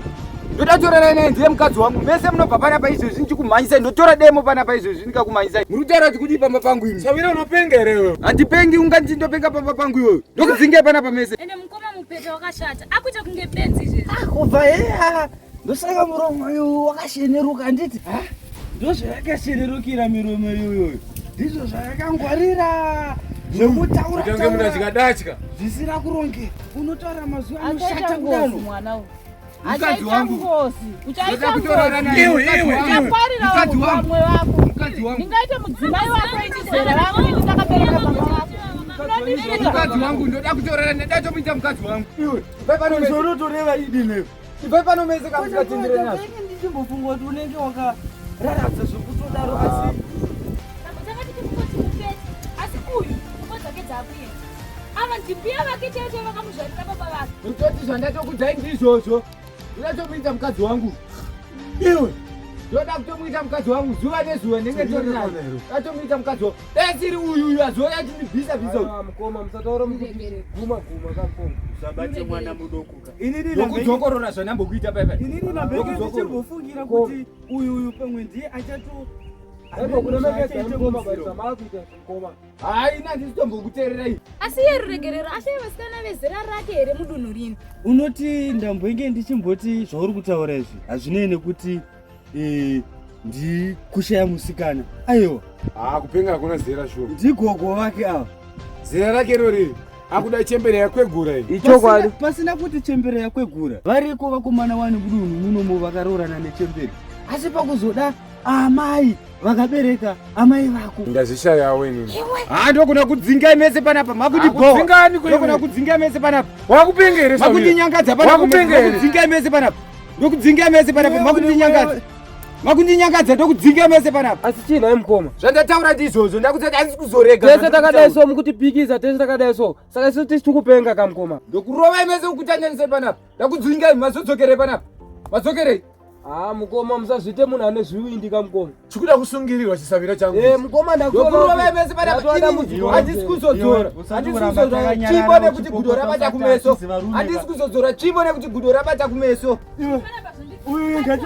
Ndoda kutorana naye ndiye mukadzi wangu. Mese munobva panapa izvezvi ndichikumhanyisai. Ndotora demo panapa izvezvi ndikakumhanyisai. Muri kutaura kuti kudii pamba pangu imi? Sawira unopenga here iwe? Handipengi unganditi ndopenga pamba pangu iwewe. Ndokudzingai panapa mese. Ende mukoma mupete wakashata. Akuita kunge benzi izvezvi. Kubva heya. Ndosaka muromo uyu wakasheneruka handiti? Ndozvayakashenerukira miromo iyoyo. Ndizvo zvayakangwarira. Zvekutaura Kutange munhu taura achikadatya. zvisina kurongeka. Unotaura mazwi Achaita anoshata ngozi kudaro. mwana uyu. Mukadzi Achaita wangu. ngozi. Uchaita Ndoda kutorana ngozi. naye. Iwe, iwe, iwe. Uchaparira Mukadzi wangu. vamwe vako. Mukadzi wangu. Ndingaite mudzimai wako ini zera rangu ini ndakabereka baba vako. Unondishura. Mukadzi wangu ndoda kutorana naye. Ndoda tomuita mukadzi wangu. Iwe, ibvai pano mese. Unotoreva idi newe. Ibvai pano mese kana musingatenderani nazvo. Ndinenge ndichimbofunga kuti unenge waka Raradza zvekutodaro asi Tanga tichimungoti mupete asi uyu pfungwa dzake dzakuenda. Ava ndimbuya vake chaivo chaivo vakamuzvarira baba vake. Kutoti zvandatokudzai ndizvozvo. Ndinotomuita mukadzi wangu. Iwe. Ndoda kutomuita mukadzi wangu zuva nezuva ndenge tori naye. Ndatomuita mukadzi wangu. Dai asiri uyu uyu azouya achindibvisa bvisa uyu. Ah, mukoma musataura mukuti guma guma kamukoma. Usabate mwana mudoko ka. Inini Ndokudzokorora zvandambokuita paipai. Inini nambenge ndichimbofungira kuti uyu uyu pamwe ndiye achato Aiwa kuremekedza mukoma but zvamakuita mukoma. Hayi ina handisitombokuteererai. Asi iye ruregerero ashaya vasikana vezera rake here mudunhu rino? Unoti ndambenge ndichimboti zvauri kutaura izvi hazvinei nekuti eh, ndikushaya musikana. Aiwa. Ah, kupenga hakuna zera shuwa. Ndigogo vake ava. Zera rake rori akuda chembere yakwegura iyi. Ichokwadi. Pasina kuti chembere yakwegura. Variko vakomana wani mudunhu munomo vakaroorana nechembere. Asi pakuzoda amai vakabereka amai vako. Ndazvishayawo inini. Ah, ndogona kudzingai mese panapa. Makuti bho. Kudzingani kwe? Ndogona kudzingai mese panapa. Wakupenga here Samira? Makundinyangadza panapa. Wakupenga here? Ndokudzingai mese panapa. Ndokudzingai mese panapa. Makundinyangadza. Makundinyangadza ndokudzingai mese panapa. Asi chii nhai mukoma? Zvandataura ndizvozvo ndakuti handisi kuzorega. Tese takadai so mukutipikisa tese takadai so. Saka isu tisi tikupenga kamukoma. Ndokurovai mese kukutanyanisai panapa. Ndakudzingai mazodzokerei panapa. Madzokerei. Ah mukoma musazviite munhu ane zvivindi kamukoma. Chikuda kusungirirwa chisavira changu. Eh mukoma Ndokurovai mese panapa. Inini handisi kuzodzora. Handisi kuzodzora tsvimbo nekuti gudo rabata kumeso. Handisi kuzodzora tsvimbo nekuti gudo rabata kumeso. Uyu ngati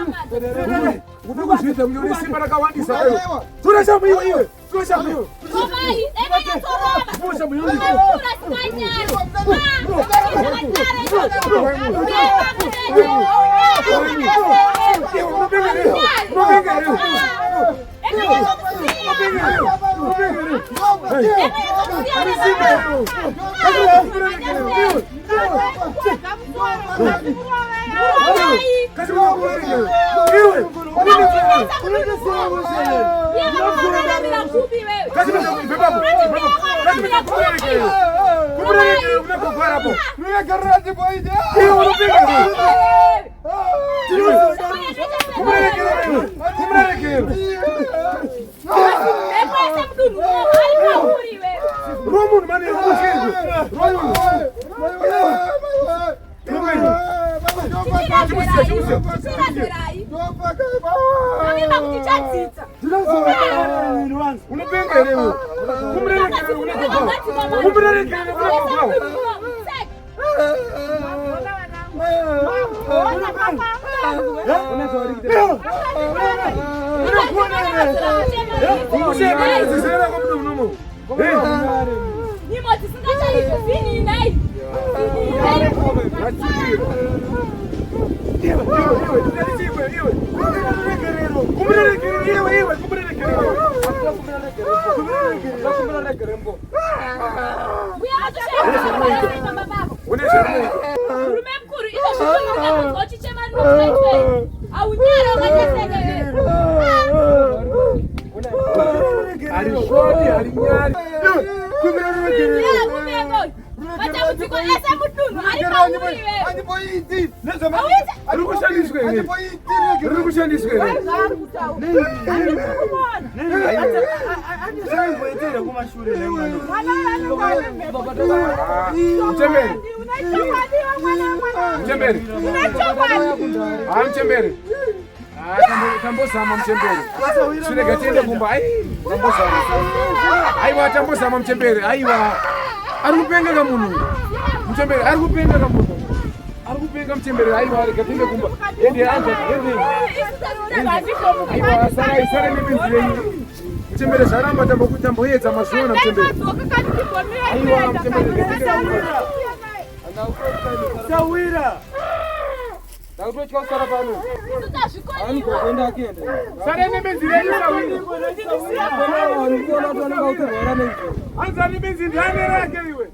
Uri kuzviita kunge une simba rakawandisa iwe. Tora shamu iwe iwe. Tora shamu iwe. Rovai, dai manyatsorova. Tora shamu iwe. Mapfuura asikanyari. Iwe unopenga here? Unopenga here? Unopenga here? Unopenga here? Hey. Ane simba here? Iwe. Kasi unokuregerera. Iwe. Kasi unokuregerera. Kasi unokuregerera. Kumuregerera unakugwara po. Iwe unopenga here? Kumuregerera iwe. Kumuregerera. Romunhu mane ruchizwe. Romunhu. Unopenga here iwe? Kumuregerera unakugwara. Kumuregerera unakugwara. Nyimo dzisingachaizvo zvininai. Mbuya vatoshaya baba vavo. Murume mukuru izvo zvinoona uchichema rinokuitwei. Aunyara wakanyaseka here? Harisvodi, harinyari. Kumengo. Matambudziko ese mudunhu ari pauri iwewe. Riri kushandiswa here? Riri kushandiswa here? Andizvaimboitera kumashure nemwana. Mchembere. Mchembere. Ah, mchembere. Ah, tambozama mchembere. Chirega tiende kumba. Ai, tambozama. Aiwa, tambozama mchembere. Aiwa. Ari kupenga kamunhu. uyu. Mchembere, ari kupenga kamunhu. Ari kupenga mchembere. Aiwa, rega tiende kumba. Ende anja, ende. Aiwa, sarai, sarai nebenzi renyu. Mchembere zvaramba tamboedza mazuva mchembere. Aiwa, mchembere rega tiende kumba. Sawira. Ndakutotya kusara pano. Angoenda akienda. Sarai nebenzi renyu sawira. Ndikuona kuti vanenge vakutorwara neizvo. Anzani benzi ndiani rake iwe.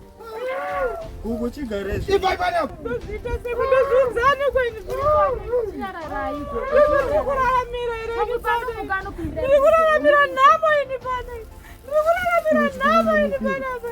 Gogo chigare izvi. Ibvai panapa. Ndikuraramira nhamo ini pano. Ndikuraramira nhamo ini panapa.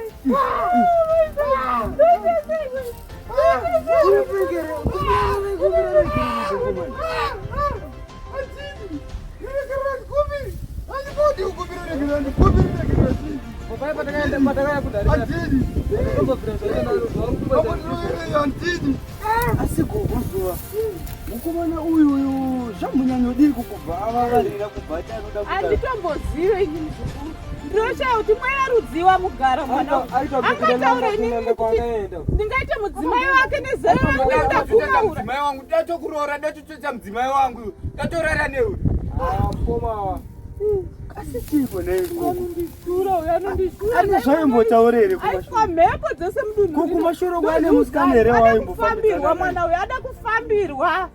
Ndikumbire ruregerero zhinji. Papai patakaenda patakaya kudarika. Handidi. Zvakambobvira zvaita naro zvauri Handidi. Asi gogo zuva mukomana uyu uyu zvamunyanyodii kubva avavarira kubva ati anoda kuita Handitombozive ini muzukuru. Ndinoshaya kuti mweya rudziwa mugara mwana uyu. Angataure inini kuti ndingaite mudzimai wake nezera rangu Ndatokuita ndakukaura. mudzimai wangu, ndatokuroora, ndatotoita mudzimai wangu, ndatorara newe. Mukoma. Asi chiiko neiko? Anondishura uyu, anondishura. Ane zvaimbotaura here kumashure? Aiswa mhepo dzese mudunhu. Ko kumashure kwaane musikana here Ada waimbofambidzana kufambirwa naye? mwana uyu, ada kufambirwa.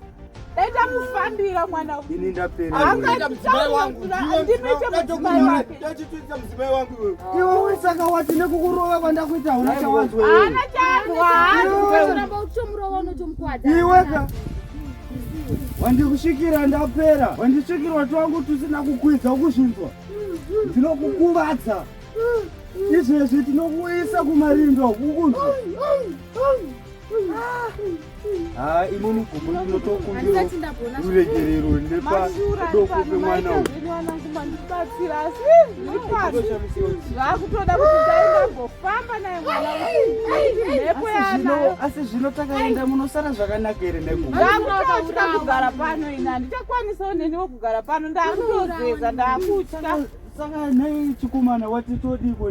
Dai tamufambira mwana uyu. Ini ndapera. Ndatokuita mudzimai wangu, Handimiite mudzimai wake. ndatotoita mudzimai wangu iwewe. Iwe saka wati nekukurova kwandakuita hauna chawanzwa iwe. Haana chaanzwa. Unoramba uchitomurova unotomukwadza. Iwe ka wandikusvikira ndapera, wandisvikirwa twangu tusina kukwidza ukuzvinzwa, ndinokukuvadza izvezvi, tinokuisa kumarindo ukunzwa. Ha, inini gogo ndinotokumbira Handisati ndabona ruregerero Mashura nepadoko pano pemwana maita uyu. zvenyu vanangu, mandibatsira, asi ndiri pasi zvakutoda kuti dai ndambofamba naye mwana uyu nekuti mhepo yaanayo. Asi zvino takaenda munosara zvakanaka here negogo? Ndakutotya kugara pano ini, handichakwanisawo neniwo kugara pano, ndakutozeza, ndakutya. Saka nhai chikomana, wati todiko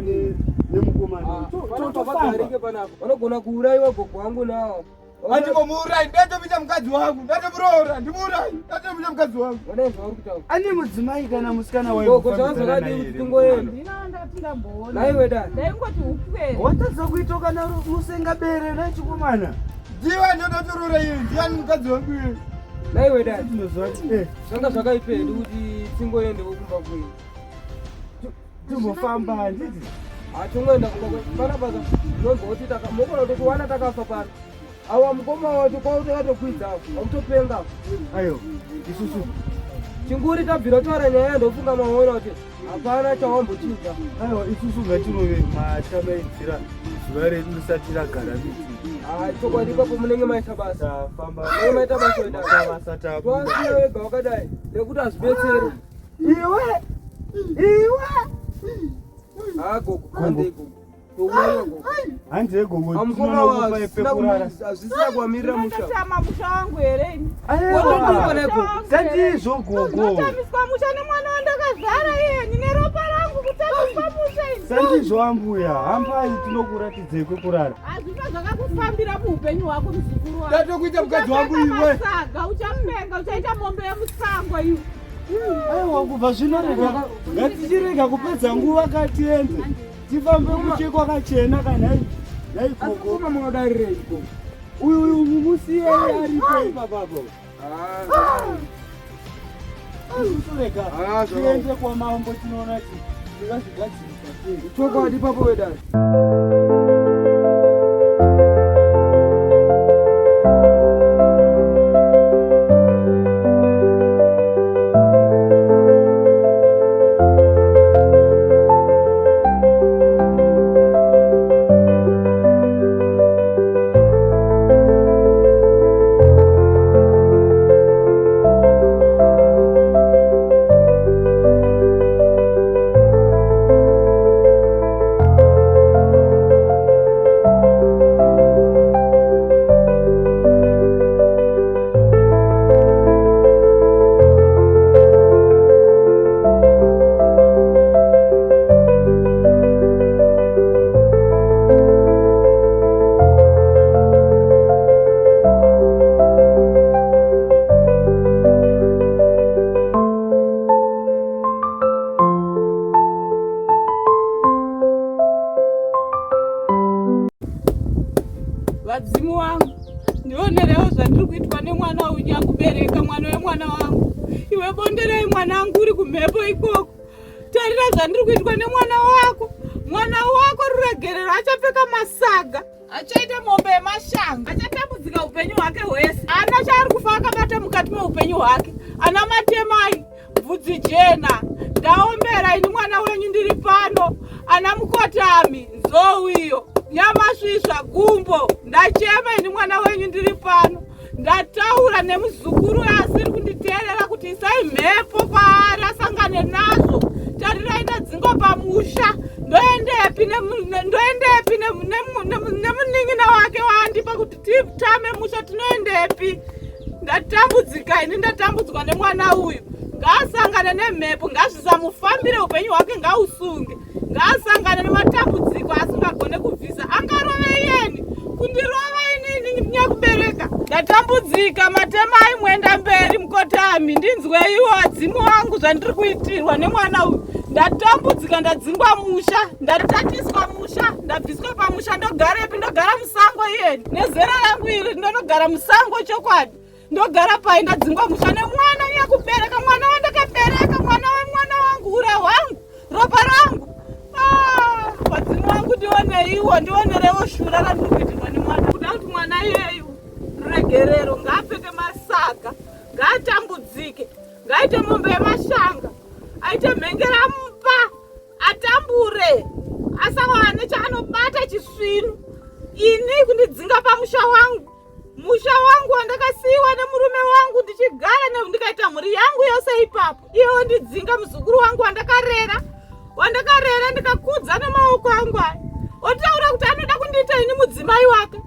nemukomana uyu? Tofamba. Pagarike panapa. Vanogona kuurayiwa gogo wangu nawo. Handingomuurayi, ndatomuita mukadzi wangu, ndatomuroora, ndimuurayi, ndatomuita mukadzi wangu. Vona zvauri kutaura. Ane mudzimai kana musikana Gogo zvanga waimbofambidzana zvakadii naye kuti here tingoenda? mukomana? Ndina ndati ndamboona. Naiwe dai. Ndaingoti upwere. Watadza kuita kana musengabere nachikomana. Ndiwe ndinotoroora iye, ndiani mukadzi wangu iye? Naiwe dai. Tinoziva kuti Zvanga zvakaipedu kuti tingoendewo kumba kwenyu. timbofamba handiti? Hatingoenda kumba kwenyu. Panapa ndinonzwa kuti mokona kutotiwana takafa pano. Awa mukoma wacho kwautokwidza apo. Wakutopenga apo. Ayo isusu Chinguri tabvira taura nyaya, ndofunga maona kuti hapana chawambochinja. Aiwa, isusu ngatirove machamaidzira zuva redu risati ragara miti. Ah, chokwadi ipapo munenge maita basa. Tafamba. Munenge maita basa weda. Basa tabu. Twasiya wega wakadai nekuti hazvibetseri. Iwe iwe. Ah, gogo, handei gogo. Touraiwa gogo. Handei gogo. Amukoma Tinonokupa pekurara. hazvisina kuwamirira musha. Ndinotama musha wangu here ini? Aiwa, Negogo. sandizvo gogo. Ndinotamiswa musha nemwana wandakazvara iyeni neropa rangu, kutamiswa musha ini? Sandizvo ambuya, hambai tinokuratidzei kwekurara. Hazvina zvakakufambira muupenyu hwako muzukuru wangu. Ndatokuita mukadzi wangu iwe. Masaga uchapenga, uchaita mombe yemusango iwe. Aiwa, kubva zvino rega ngatichirega kupedza nguva, katiende tifambe kuche kwakachena kana Asi naikoko. mukoma munodarirei gogo? Uyu uyu mumusiyei aripo ipapapo. Isusu rega Ah, zvakaoma. tiende kwamambo tinoona kuti tingazvigadzirisa sei. Chokwadi ipapo wedai. Vadzimu wangu, ndionerewo zvandiri kuitwa nemwana uyu nyakubereka mwana wemwana wangu. Iwe bonderei mwana wangu uri kumhepo ikoko, tarira zvandiri kuitwa nemwana wako. Mwana wako ruregerero achapfeka masaga, achaita mombe yemashanga, achatambudzika upenyu hwake hwese. Ana chaari kufa akabata mukati meupenyu hwake. Ana matemai bvudzi jena, ndaombera ini mwana wenyu ndiri pano. Ana mukotami nzou iyo nyamasvisva gumbo, ndachema ini mwana wenyu ndiri pano. Ndataura nemuzukuru asiri kunditeerera kuti isai mhepo kwaari asangane nazvo. Tarirai ndadzingwa pamusha ndoendepi ndoendepi nemunin'ina wake waandipa kuti titame musha tinoendepi ndatambudzika ini ndatambudzwa nemwana uyu ngaasangane nemhepo ngazvisamufambire upenyu hwake ngausunge ngaasangane nematambudziko asingagone kubvisa angarove iyeni kundirova inini nyakubereka ndatambudzika matema aimwenda mberi mukotami ndinzweiwo adzimu wangu zvandiri kuitirwa nemwana uyu ndatambudzika ndadzingwa musha ndatatiswa musha ndabviswa pamusha ndogarepi ndogara musango iyeni nezera rangu iri ndonogara musango chokwadi ndogara pai ndadzingwa musha nemwana nyakubereka mwana wandakabereka mwana wemwana wangu ura hwangu ropa rangu ah, vadzimu vangu ndioneiwo ndionerewo shura randiri kuitirwa nemwana kuda kuti mwana iyeyu ruregerero ngaapfeke masaga ngaatambudzike ngaaite mombe yemashanga aite mhengera mupa atambure asawane chaanobata chisvinu ini kundidzinga pamusha wangu musha wangu wandakasiyiwa nemurume wangu ndichigara ndikaita mhuri yangu yose ipapo iye wondidzinga muzukuru wangu wandakarera wandakarera ndikakudza nemaoko angu aya otaura kuti anoda kundiita ini mudzimai wake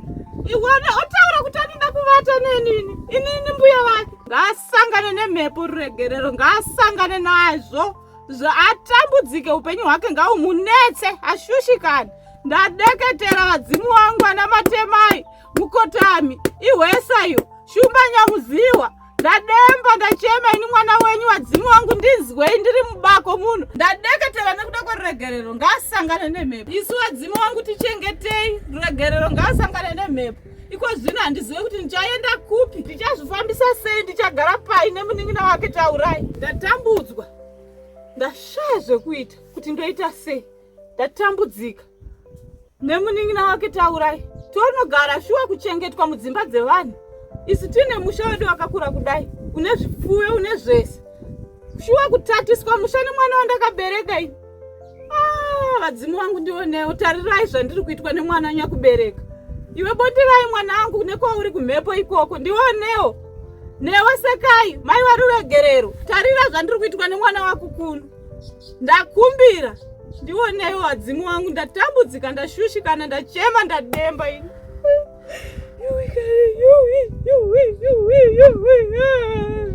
otaura kuti anoda kuvata nenini inini mbuya vake ngaasangane nemhepo ruregerero ngaasangane nazvo zvaatambudzike upenyu hwake ngaumunetse ashushikane ndadeketera vadzimu wangu ana matemai mukotami ihwesa iyo shumba nyamuziwa ndademba ndachema ini mwana wenyu vadzimu wangu ndinzwei ndiri mubako muno ndadeketera nekuda kweruregerero ngaasangane nemhepo isu vadzimu wangu tichengetei ruregerero ngaasangane nemhepo iko zvino handizive kuti ndichaenda kupi ndichazvifambisa sei ndichagara pai nemunin'ina wake taurai ndatambudzwa ndashaya zvekuita kuti ndoita sei ndatambudzika nemunin'ina wake taurai tonogara shuwa kuchengetwa mudzimba dzevanhu isu tiine musha wedu wakakura kudai une zvipfuyo une zvese shuwa kutatiswa musha nemwana wandakabereka ini ah, vadzimu vangu ndionewo tarirai zvandiri kuitwa nemwana nyakubereka iwe bonderai mwana wangu nekwauri kumhepo ikoko ndionewo newe sekai mai varuregerero tarira zvandiri kuitwa nemwana wako kuno ndakumbira ndionewo vadzimu wangu ndatambudzika ndashushikana ndachema ndademba ini yuwi yuwi yuwi yuwi yuwi.